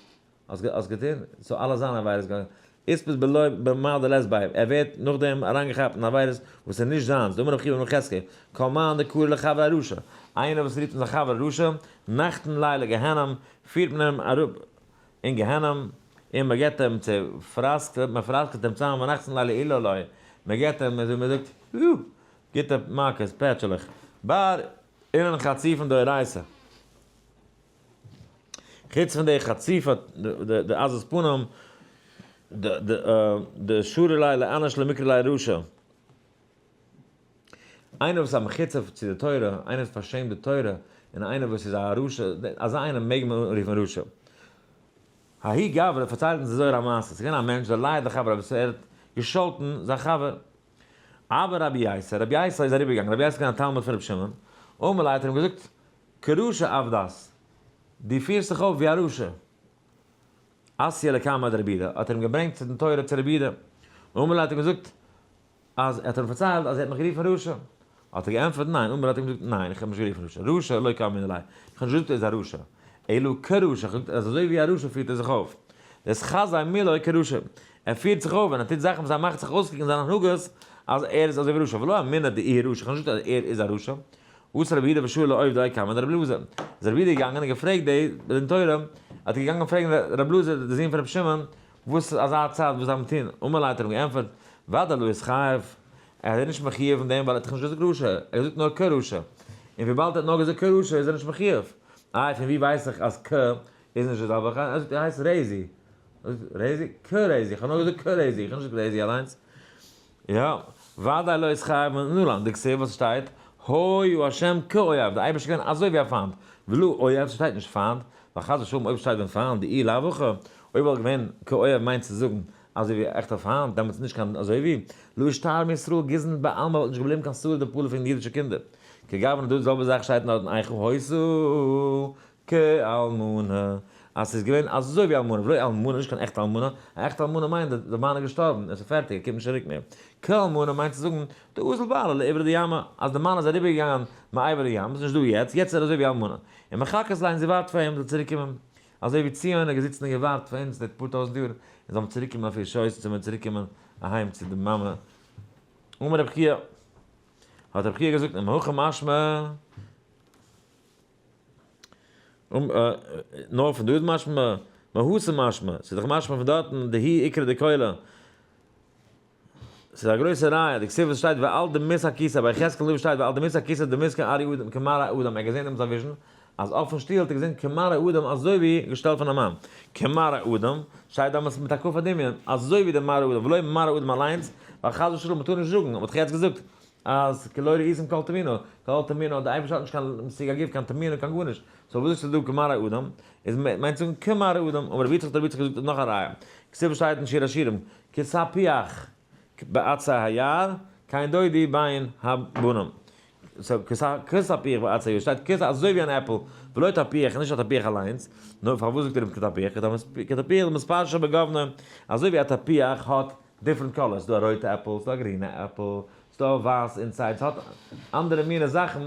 האסט האסט געטון, so אלע זיינע עבירות גייען, אתפס בלא במה דלית ביה, ער ווערט נאכדעם אריינגעכאפט אין עבירות וואס איז נישט זיינס, דאמר רבי חייא בר חזקיה, כל מאן דקרי לחבריה רשע, איינער וואס רופט אן זיין חבר רשע, נחתין ליה לגיהנם, פירט מען אים אראפ אין גיהנום, און מען געבט אים צו פראסק, מען פראסקעט אים צאם, ונחתין ליה לעילולי, מען געבט אים אזוי ווי מען זאגט, יו! גוטע מכות, פעטשעלעך, בר אינון חציפין דאורייתא. חוץ פון די חציפה, די עזות פנים, דשרי ליה לאינש למיקרי ליה רשע. איינער וואס איז א מחוצף צו די תורה, איינער וואס פארשעמט די תורה, און איינער וואס איז א רשע, אזא איינער מעג מען אנרופן רשע. ההוא גברא פארציילט אונז די זוהר א מעשה, ס'איז געווען א מענטש דער לייד לחבריה וואס ער האט געשאלטן זיין חבר. אבער רבי ייסא, רבי ייסא איז אריבערגעגאנגען, רבי ייסא איז געווען א תלמיד פון רבי שמעון, אמר ליה האט ער אים געזאגט, כרשע עבדת, דו פירסט זיך אויף ווי א רשע. אתייה לקמיה דרבי יהודה, האט ער אים געברענגט צו דעם תורה צו רבי יהודה, אמר ליה האט ער אים געזאגט, אז ער האט אים פארציילט אז ער האט מיך גערופן רשע, האט ער געענטפערט ניין, אמר האט ער אים געזאגט ניין איך האב נישט גערופן רשע, רשע לא קאמינא ליה, איך האב נישט געזאגט ער איז א רשע, אלא כרשע, איך האב געזאגט אז אזוי ווי א רשע פירט ער זיך אויף, דאתחזי מילוי כרשע, ער פירט זיך אויף ווען ער טוט זאכן וואס ער מאכט זיך אויסקוקן זיינע הנהגות אז ער איז אזוי ווי רשע, ולא אמינא דאיהו רשע, איך האב נישט געזאגט אז ער איז א רשע, אתא רבי יהודה ושאל לעובדוי קמיה דרבי אלעזר, איז רבי יהודה געגאנגען און געפרעגט די דין תורה, האט ער געגאנגען פרעגן רבי אלעזר די זון פון רבי שמעון, וואס איז אזא צד וואס דארף מען טון? אמר ליה האט ער אים געענטפערט, ודאי לא אתחייב, ער איז נישט מחויב אין דעם ווייל ער האט דאך נישט געזאגט רשע, ער האט געזאגט נאר כרשע, און וויבאלד ער האט נאר געזאגט כרשע איז ער נישט מחויב. איי פון ווי ווייס איך אז כ איז נישט די זעלבע? ער זאגט ער הייסט רעזי, רעזי? כרעזי, איך האב נאר געזאגט כרעזי, איך האב נישט געזאגט רעזי אליינס. יא, ודאי לא אתחייב מנלן, דכתיב וואס שטייט, היה השם כאויב, די אייבערשטער איז געווען אזוי ווי א פיינט, ולא אויב, ס'שטייט נישט פיינט, ווייל חס ושלום אויב שטייט ווען פיינט, דאי לאו הכי, אויב וואלט געווען כאויב מיינט צו זאגן אזוי ווי א עכטע פיינט, דעמאלטס נישט קיין אזוי ווי, לא אישתייר מישראל גזען בעלמא וואלט נישט געבליבן קיין שריד ופליט פון אידישע קינדער. כגוונא דא די זעלבע זאך שטייט נאר אין איכה היתה כאלמנה, אז ס'איז געווען אזוי ווי אלמנה, ולא אלמנה, נישט קיין עכטע אלמנה, א עכטע אלמנה מיינט די מאן איז געשטארבן, עס איז פערטיג, ער קומט נישט צוריק מער. כאלמנה מיינט צו זאגן, דאזיל בעלה לעברא דימא, אז די מאן איז אריבערגעגאנגען מעבר לים, איז נישט דא יעצט, יעצט איז ער אזוי ווי אלמנה. און מחכת לה און זי ווארט פאר אים זאל צוריק קומען. אזוי ווי ציון איז געזיצן און געווארט פאר אונז די פאר טויזנט יאר, אונז זאלן צוריק קומען אויף איר שויס, אונז זאל מיר צוריק קומען אהיים צו די מאמע. אמר רבי חייא, האט רבי חייא געזאגט, מהכא משמע, נאר פון דא איז משמע, מהתם משמע, ס'איז דאך משמע פון דארטן, דהיא עיקרא דכולא. ס'איז א גרויסע ראיה, דכתיב וואס שטייט ואל דמות הכסא, ביי יחזקאל הנביא שטייט ואל דמות הכסא דמות כמראה אדם, כמראה אדם, ער האט געזען דעמאלטס א vision, אז אויפן שטוהל האט ער געזען כמראה אדם אזוי ווי געשטעלט פון א מאן, כמראה אדם, שטייט דעמאלטס מיט א כף הדמיון, אזוי ווי די מראה אדם, ולא מראה אדם אליינס, ווייל חס ושלום מ'טאר נישט זאגן, מ'האט דאך יעצט געזאגט. אז כי לא ראיתם כל תמונה, כל תמונה, די אייבערשטער האט נישט קיין משיג הגוף, קיין תמונה, קיין גארנישט, so וואס זאגסטו דא כמראה אדם? איז מיינט צו זאגן כמראה אדם, אבער רבי יצחק האט רבי יצחק געזאגט נאך א ראיה, כתיב שטייט אין שיר השירים, כתפוח בעצי היער, כן דודי בין הבנים. so כתפוח בעצי היער שטייט כ אזוי ווי אן עפל, ולא תפוח, נישט א תפוח אליינס, נאר פארוואס זאגט ער אים כתפוח? כתפוח דמתפרש בגוונא, אזוי ווי א תפוח האט different colors, ס'דא א רויטע עפל, ס'דא א גרינע עפל, ס'דא ווייס inside, ס'האט אנדערע מינע זאכן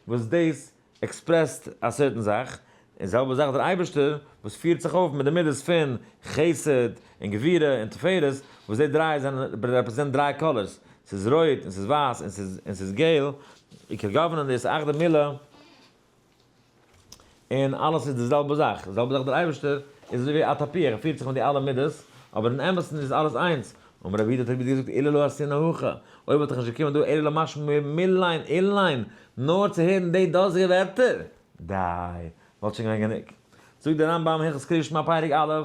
וואס דאס expressed א certain זאך, און זעלבע זאך דער אייבערשטער וואס פירט זיך אויף מיט די מידות פון חסד און גבורה און תפארת, וואס די דריי זענען represent דריי colors, ס'איז רויט און ס'איז ווייס און ס'איז געל, וכגוונא דאתאחדו מילי, און אלעס איז די זעלבע זאך, די זעלבע זאך דער אייבערשטער איז אזוי ווי א תפוח, ער פירט זיך מיט די אלע מידות, אבער אין אמת'ן איז אלעס איינס, אמר רבי יהודה האט רבי יהודה געזאגט אילו לא אתינא הכא, אויב וואלט איך נישט געקומען דא אלא למשמע מילין אילין, נאר צו הערן די דאזיגע ווערטער, די, וואלט שוין געווען גענוג. זאגט דער רמב ם הלכות קריאת שמע פרק א',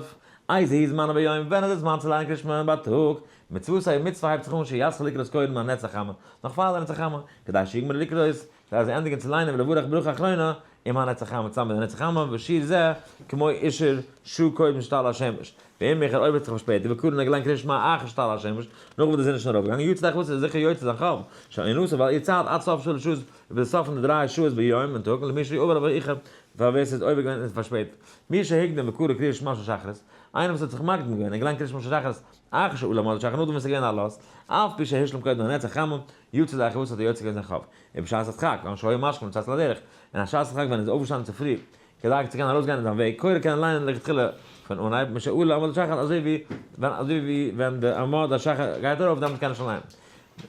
איזהו זמנו ביום, ווען איז די זמן צו ליינען קריאת שמע בייטאג? מצוות ה מצוה הייבט זיך אן שיתחיל לקרות קודם הנץ החמה, נאך פאר די הנץ החמה, כדי שיגמור לקרות, כדי זיי ענדיגן צו ליינען ולברך ברכה אחרונה עם הנץ החמה צוזאמען מיט די הנץ החמה ושיעור זה כמו אישור שעה קודם שתעלה השמש, ואם איחר אויב האט זיך פארשפעטיגט וקרא און ער געליינט קריאת שמע אחר שתעלה השמש, נאך וואס די זון איז שוין ארויפגעגאנגען, יצא דאך וואס איז זיכער יוצא זיין חוב, שאינו נשא ווייל איר צייט עד סוף שלש שעות ביז סוף פון די דריי שעות ביום אין טאג, למי שעבר ואיחר פאר ווער ס'איז עובר געווען און פארשפעטיגט, מי שהקדים וקרא קריאת שמע של שחרית, איינער וואס האט זיך מקדים געווען און געליינט קריאת שמע של שחרית אחר שעלה עמוד השחר נאכדעם וואס ס'איז געווען עלות, אף פי שהשלים קודם הנץ החמה, יצא ידי חובתו האט ער יוצא געווען זיין חוב. ובשעת הדחק, ווען שהיה משכים לצאת לדרך, און א שעת הדחק ווען ער איז אויפגעשטאנען צופרי, כדי צו קענען ארויסגיין אין זיין וועג, קורא קען ער ליינען לכתחילה פון אנהייב, משעלה עמוד השחר, אזוי ווי ווען אזוי ווי ווען די עמוד השחר גייט ארויף דעמאלט קען ער שוין ליינען.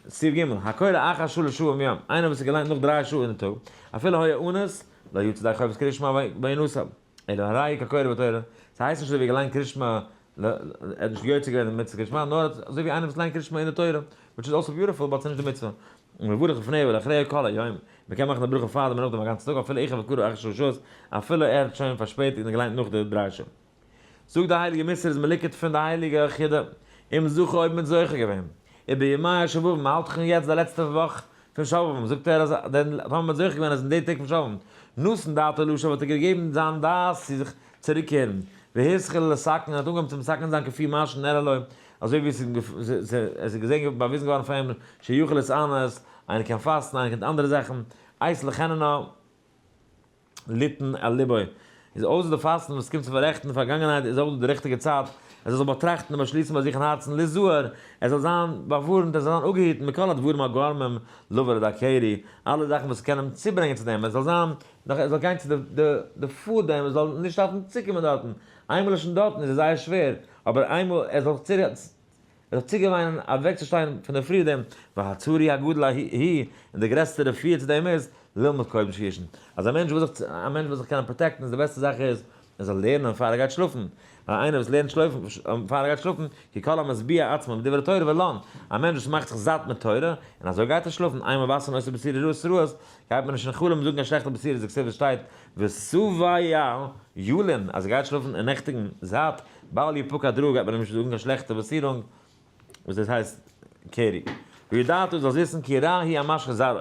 סעיף ג', הקורא אחר שלש שעות ביום, איינער וואס האט געליינט נאך דריי שעה אין די טאג, אפילו היה אנוס, לא יצא ידי חובת קריאת שמע בעונתו, אלא הרי כקורא בתורה, ס'הייסט נישט אזוי ווי געליינט קריאת שמע ער האט נישט יוצא געווען די מצוה קריאת שמע, נאר אזוי ווי איינער וואס ליינט קריאת שמע אין די תורה, which is also beautiful, but ס'איז נישט די מצוה. ומברך לפניה ולאחריה כל היום, מ'קען מאכן די ברכה פאר דעם און נאך דעם א גאנצן טאג, אפילו איחר וקרא אחר שלש שעות, אפילו ער האט שוין פארשפעטיגט און געליינט נאך די דריי שעה. זאגט די הייליגע מוסר איז מלוקט פון די הייליגע חידא, אם זכה אויב מ'האט זוכה געווען, ובימי השובבים, מ'האלט דאך יעצט די לעצטע וואך פון שובבים, זאגט ער אז טאמער מ'האט זוכה געווען אז אין די טעג פון שובבים, נתן דעתו לשוב האט ער געגעבן זיין דעת צו זיך צוריקקערן, והתחיל לתקן און האט אנגעהויבן צו מתקן זיין כפי מה שנראה לו, אזוי ווי עס איז געזען באוויזן געווארן פאר אים שיכול להתענות, איינער קען פאסטן, איינער קען אנדערע זאכן, עת לחננו. ליתן על לבו, איז אויסער די פאסטן וואס קומט צו פאררעכטן די פארגאנגענהייט איז אויך דא די ריכטיגע צייט ער זאל זיך באטראכטן און באשליסן ביי זיך אין הארצן ליזהר, ער זאל זיין באווארנט, ער זאל זיין אפגעהיטן מכל הדברים הגורמים לבוא לידי קרי, אלע זאכן וואס קענען אים צוברענגען צו דעם, ער זאל זיין, ער זאל גיין צו די פאר דעם, ער זאל נישט דארפן צוקומען דארטן, איינמאל ער איז שוין דארטן איז עס זייער שווער, אבער איינמאל ער זאל זיך ער זאל צוגעוויינען אוועקצושטיין פון די פריער דעם והצרי הגדול ההיא, און די גרעסטע רפואה צו דעם איז, ללמוד קודם שיישן. אז א מענטש וויל זיך א מענטש וויל זיך קענען protect ן איז די בעסטע זאך איז, ער זאל לערנען פאר ער גייט שלאפן. ווייל איינער וואס לערנט שלאפן פאר ער גייט שלאפן, כי כל המשביע עצמו בדברי תורה ולן, א מענטש וואס מאכט זיך זאט מיט תורה, און אזוי גייט ער שלאפן, אין מבשרין אותו בשורות רעות, גייט מען נישט אין חלום זאגן קיין שלעכטע בשורות, דכתיב עס שטייט ושבע ילין, אז ער גייט שלאפן און נעכטיגן זאט, בל יפקד רע גייט מען אים נישט זאגן קיין שלעכטע באסירונג, וואס דאס הייסט קרי. וידעת זאלסט וויסן כי רע הוא המשחית זרעו,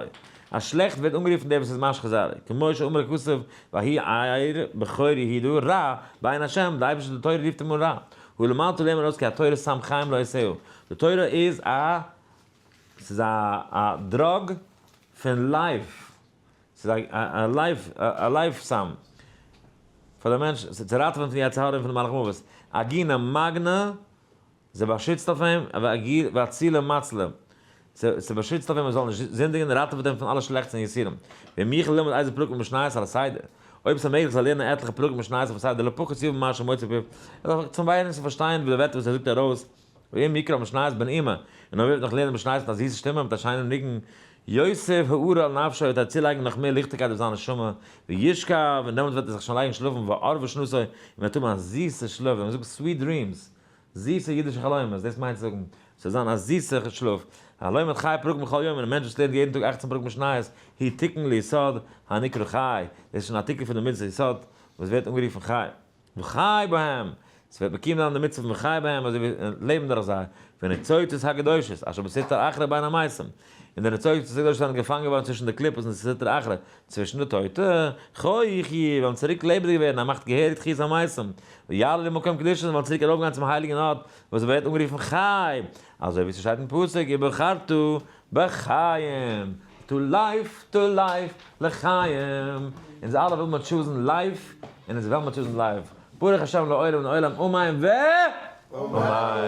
אז שלעכט ווערט אנגערופן דער וואס איז משחית זרעו, כמו שאמר הכתוב ויהי ער בכור יהודה רע בעיני השם, די אייבערשטער די תורה רופט אים אן רע, הא למדת לערנט מען ארויס כי התורה סם חיים לעושיה, די תורה איז א ס'איז א drug פון life. ס'איז א life א life סם פאר די מענטש צו ראטעווען פון די יצר הרע און פון די מלאך המוות, אגינא מגנא, זי באשיצט אויף אים, ואצילה מצלה, ס'באשיצט אויף אים ער זאל נישט זינדיגן און ראטעוועט אים פון אלע שלעכטס און יסורים. ואם יוכל ללמוד איזה פרקים משניות על הסדר, אויב ס'איז מעגליך זאל לערנען עטליכע פרקים משניות אויפן סדר לפחות יבין מה שמוציא מפיו, ער זאל צום ווייניגסטן פארשטיין די ווערטער וואס ער זאגט ארויס, ואם יקרא משניות בנעימה, און אויב ער וועט נאך לערנען משניות מיט א זיסע שטימע, מיט א שיינעם ניגון, יוסיף הארה על נפשו, וועט ער צולייגן נאך מער ליכטיגקייט אויף זיין נשמה, וישכב, און דעמאלט וועט ער זיך שוין לייגן שלאפן, וערבה שנתו, און וועט האבן א זיסע שלאף, ווען מ'זאגט sweet dreams, זיסע אידישע חלומות, דאס מיינט זאגן, ס'זאל זיין א זיסע שלאף, הלומד חי פרקים בכל יום, און א מענטש וואס לערנט יעדן טאג אכצן פרקים משניות, הוא תיקון ליסוד הנקרא חי, דאס איז שוין א תיקון פון די מצוה יסוד, וואס ווערט אנגערופן חי. וחי בהם, ס'וועט מקיים זיין די מצוה פון וחי בהם, אזוי ווי לעבן דורך זיי, וניצוצות הקדושות, אשר בסטרא אחרא בין המתים, און די ניצוצות הקדושה זענען געפאנגען געווארן צווישן די קליפות און די סטרא אחרא, צווישן די טויטע, חי יחי', וועלן צוריק לעבעדיג ווערן, א מאכט געהעריג תחיית המתים, ויעלו למקום קדושה, און וועלן צוריק ארויפגיין צום הייליגן ארט, וואס ווערט אנגערופן חי, אזוי ווי ס'שטייט אין פסוק, ובחרת בחיים, to life, to life, לחיים, אונז אלע וויל מיר choose ן life, און אונז וועלן מיר choose ן life, ברוך השם לעולם לעולם אמן ו. אמן.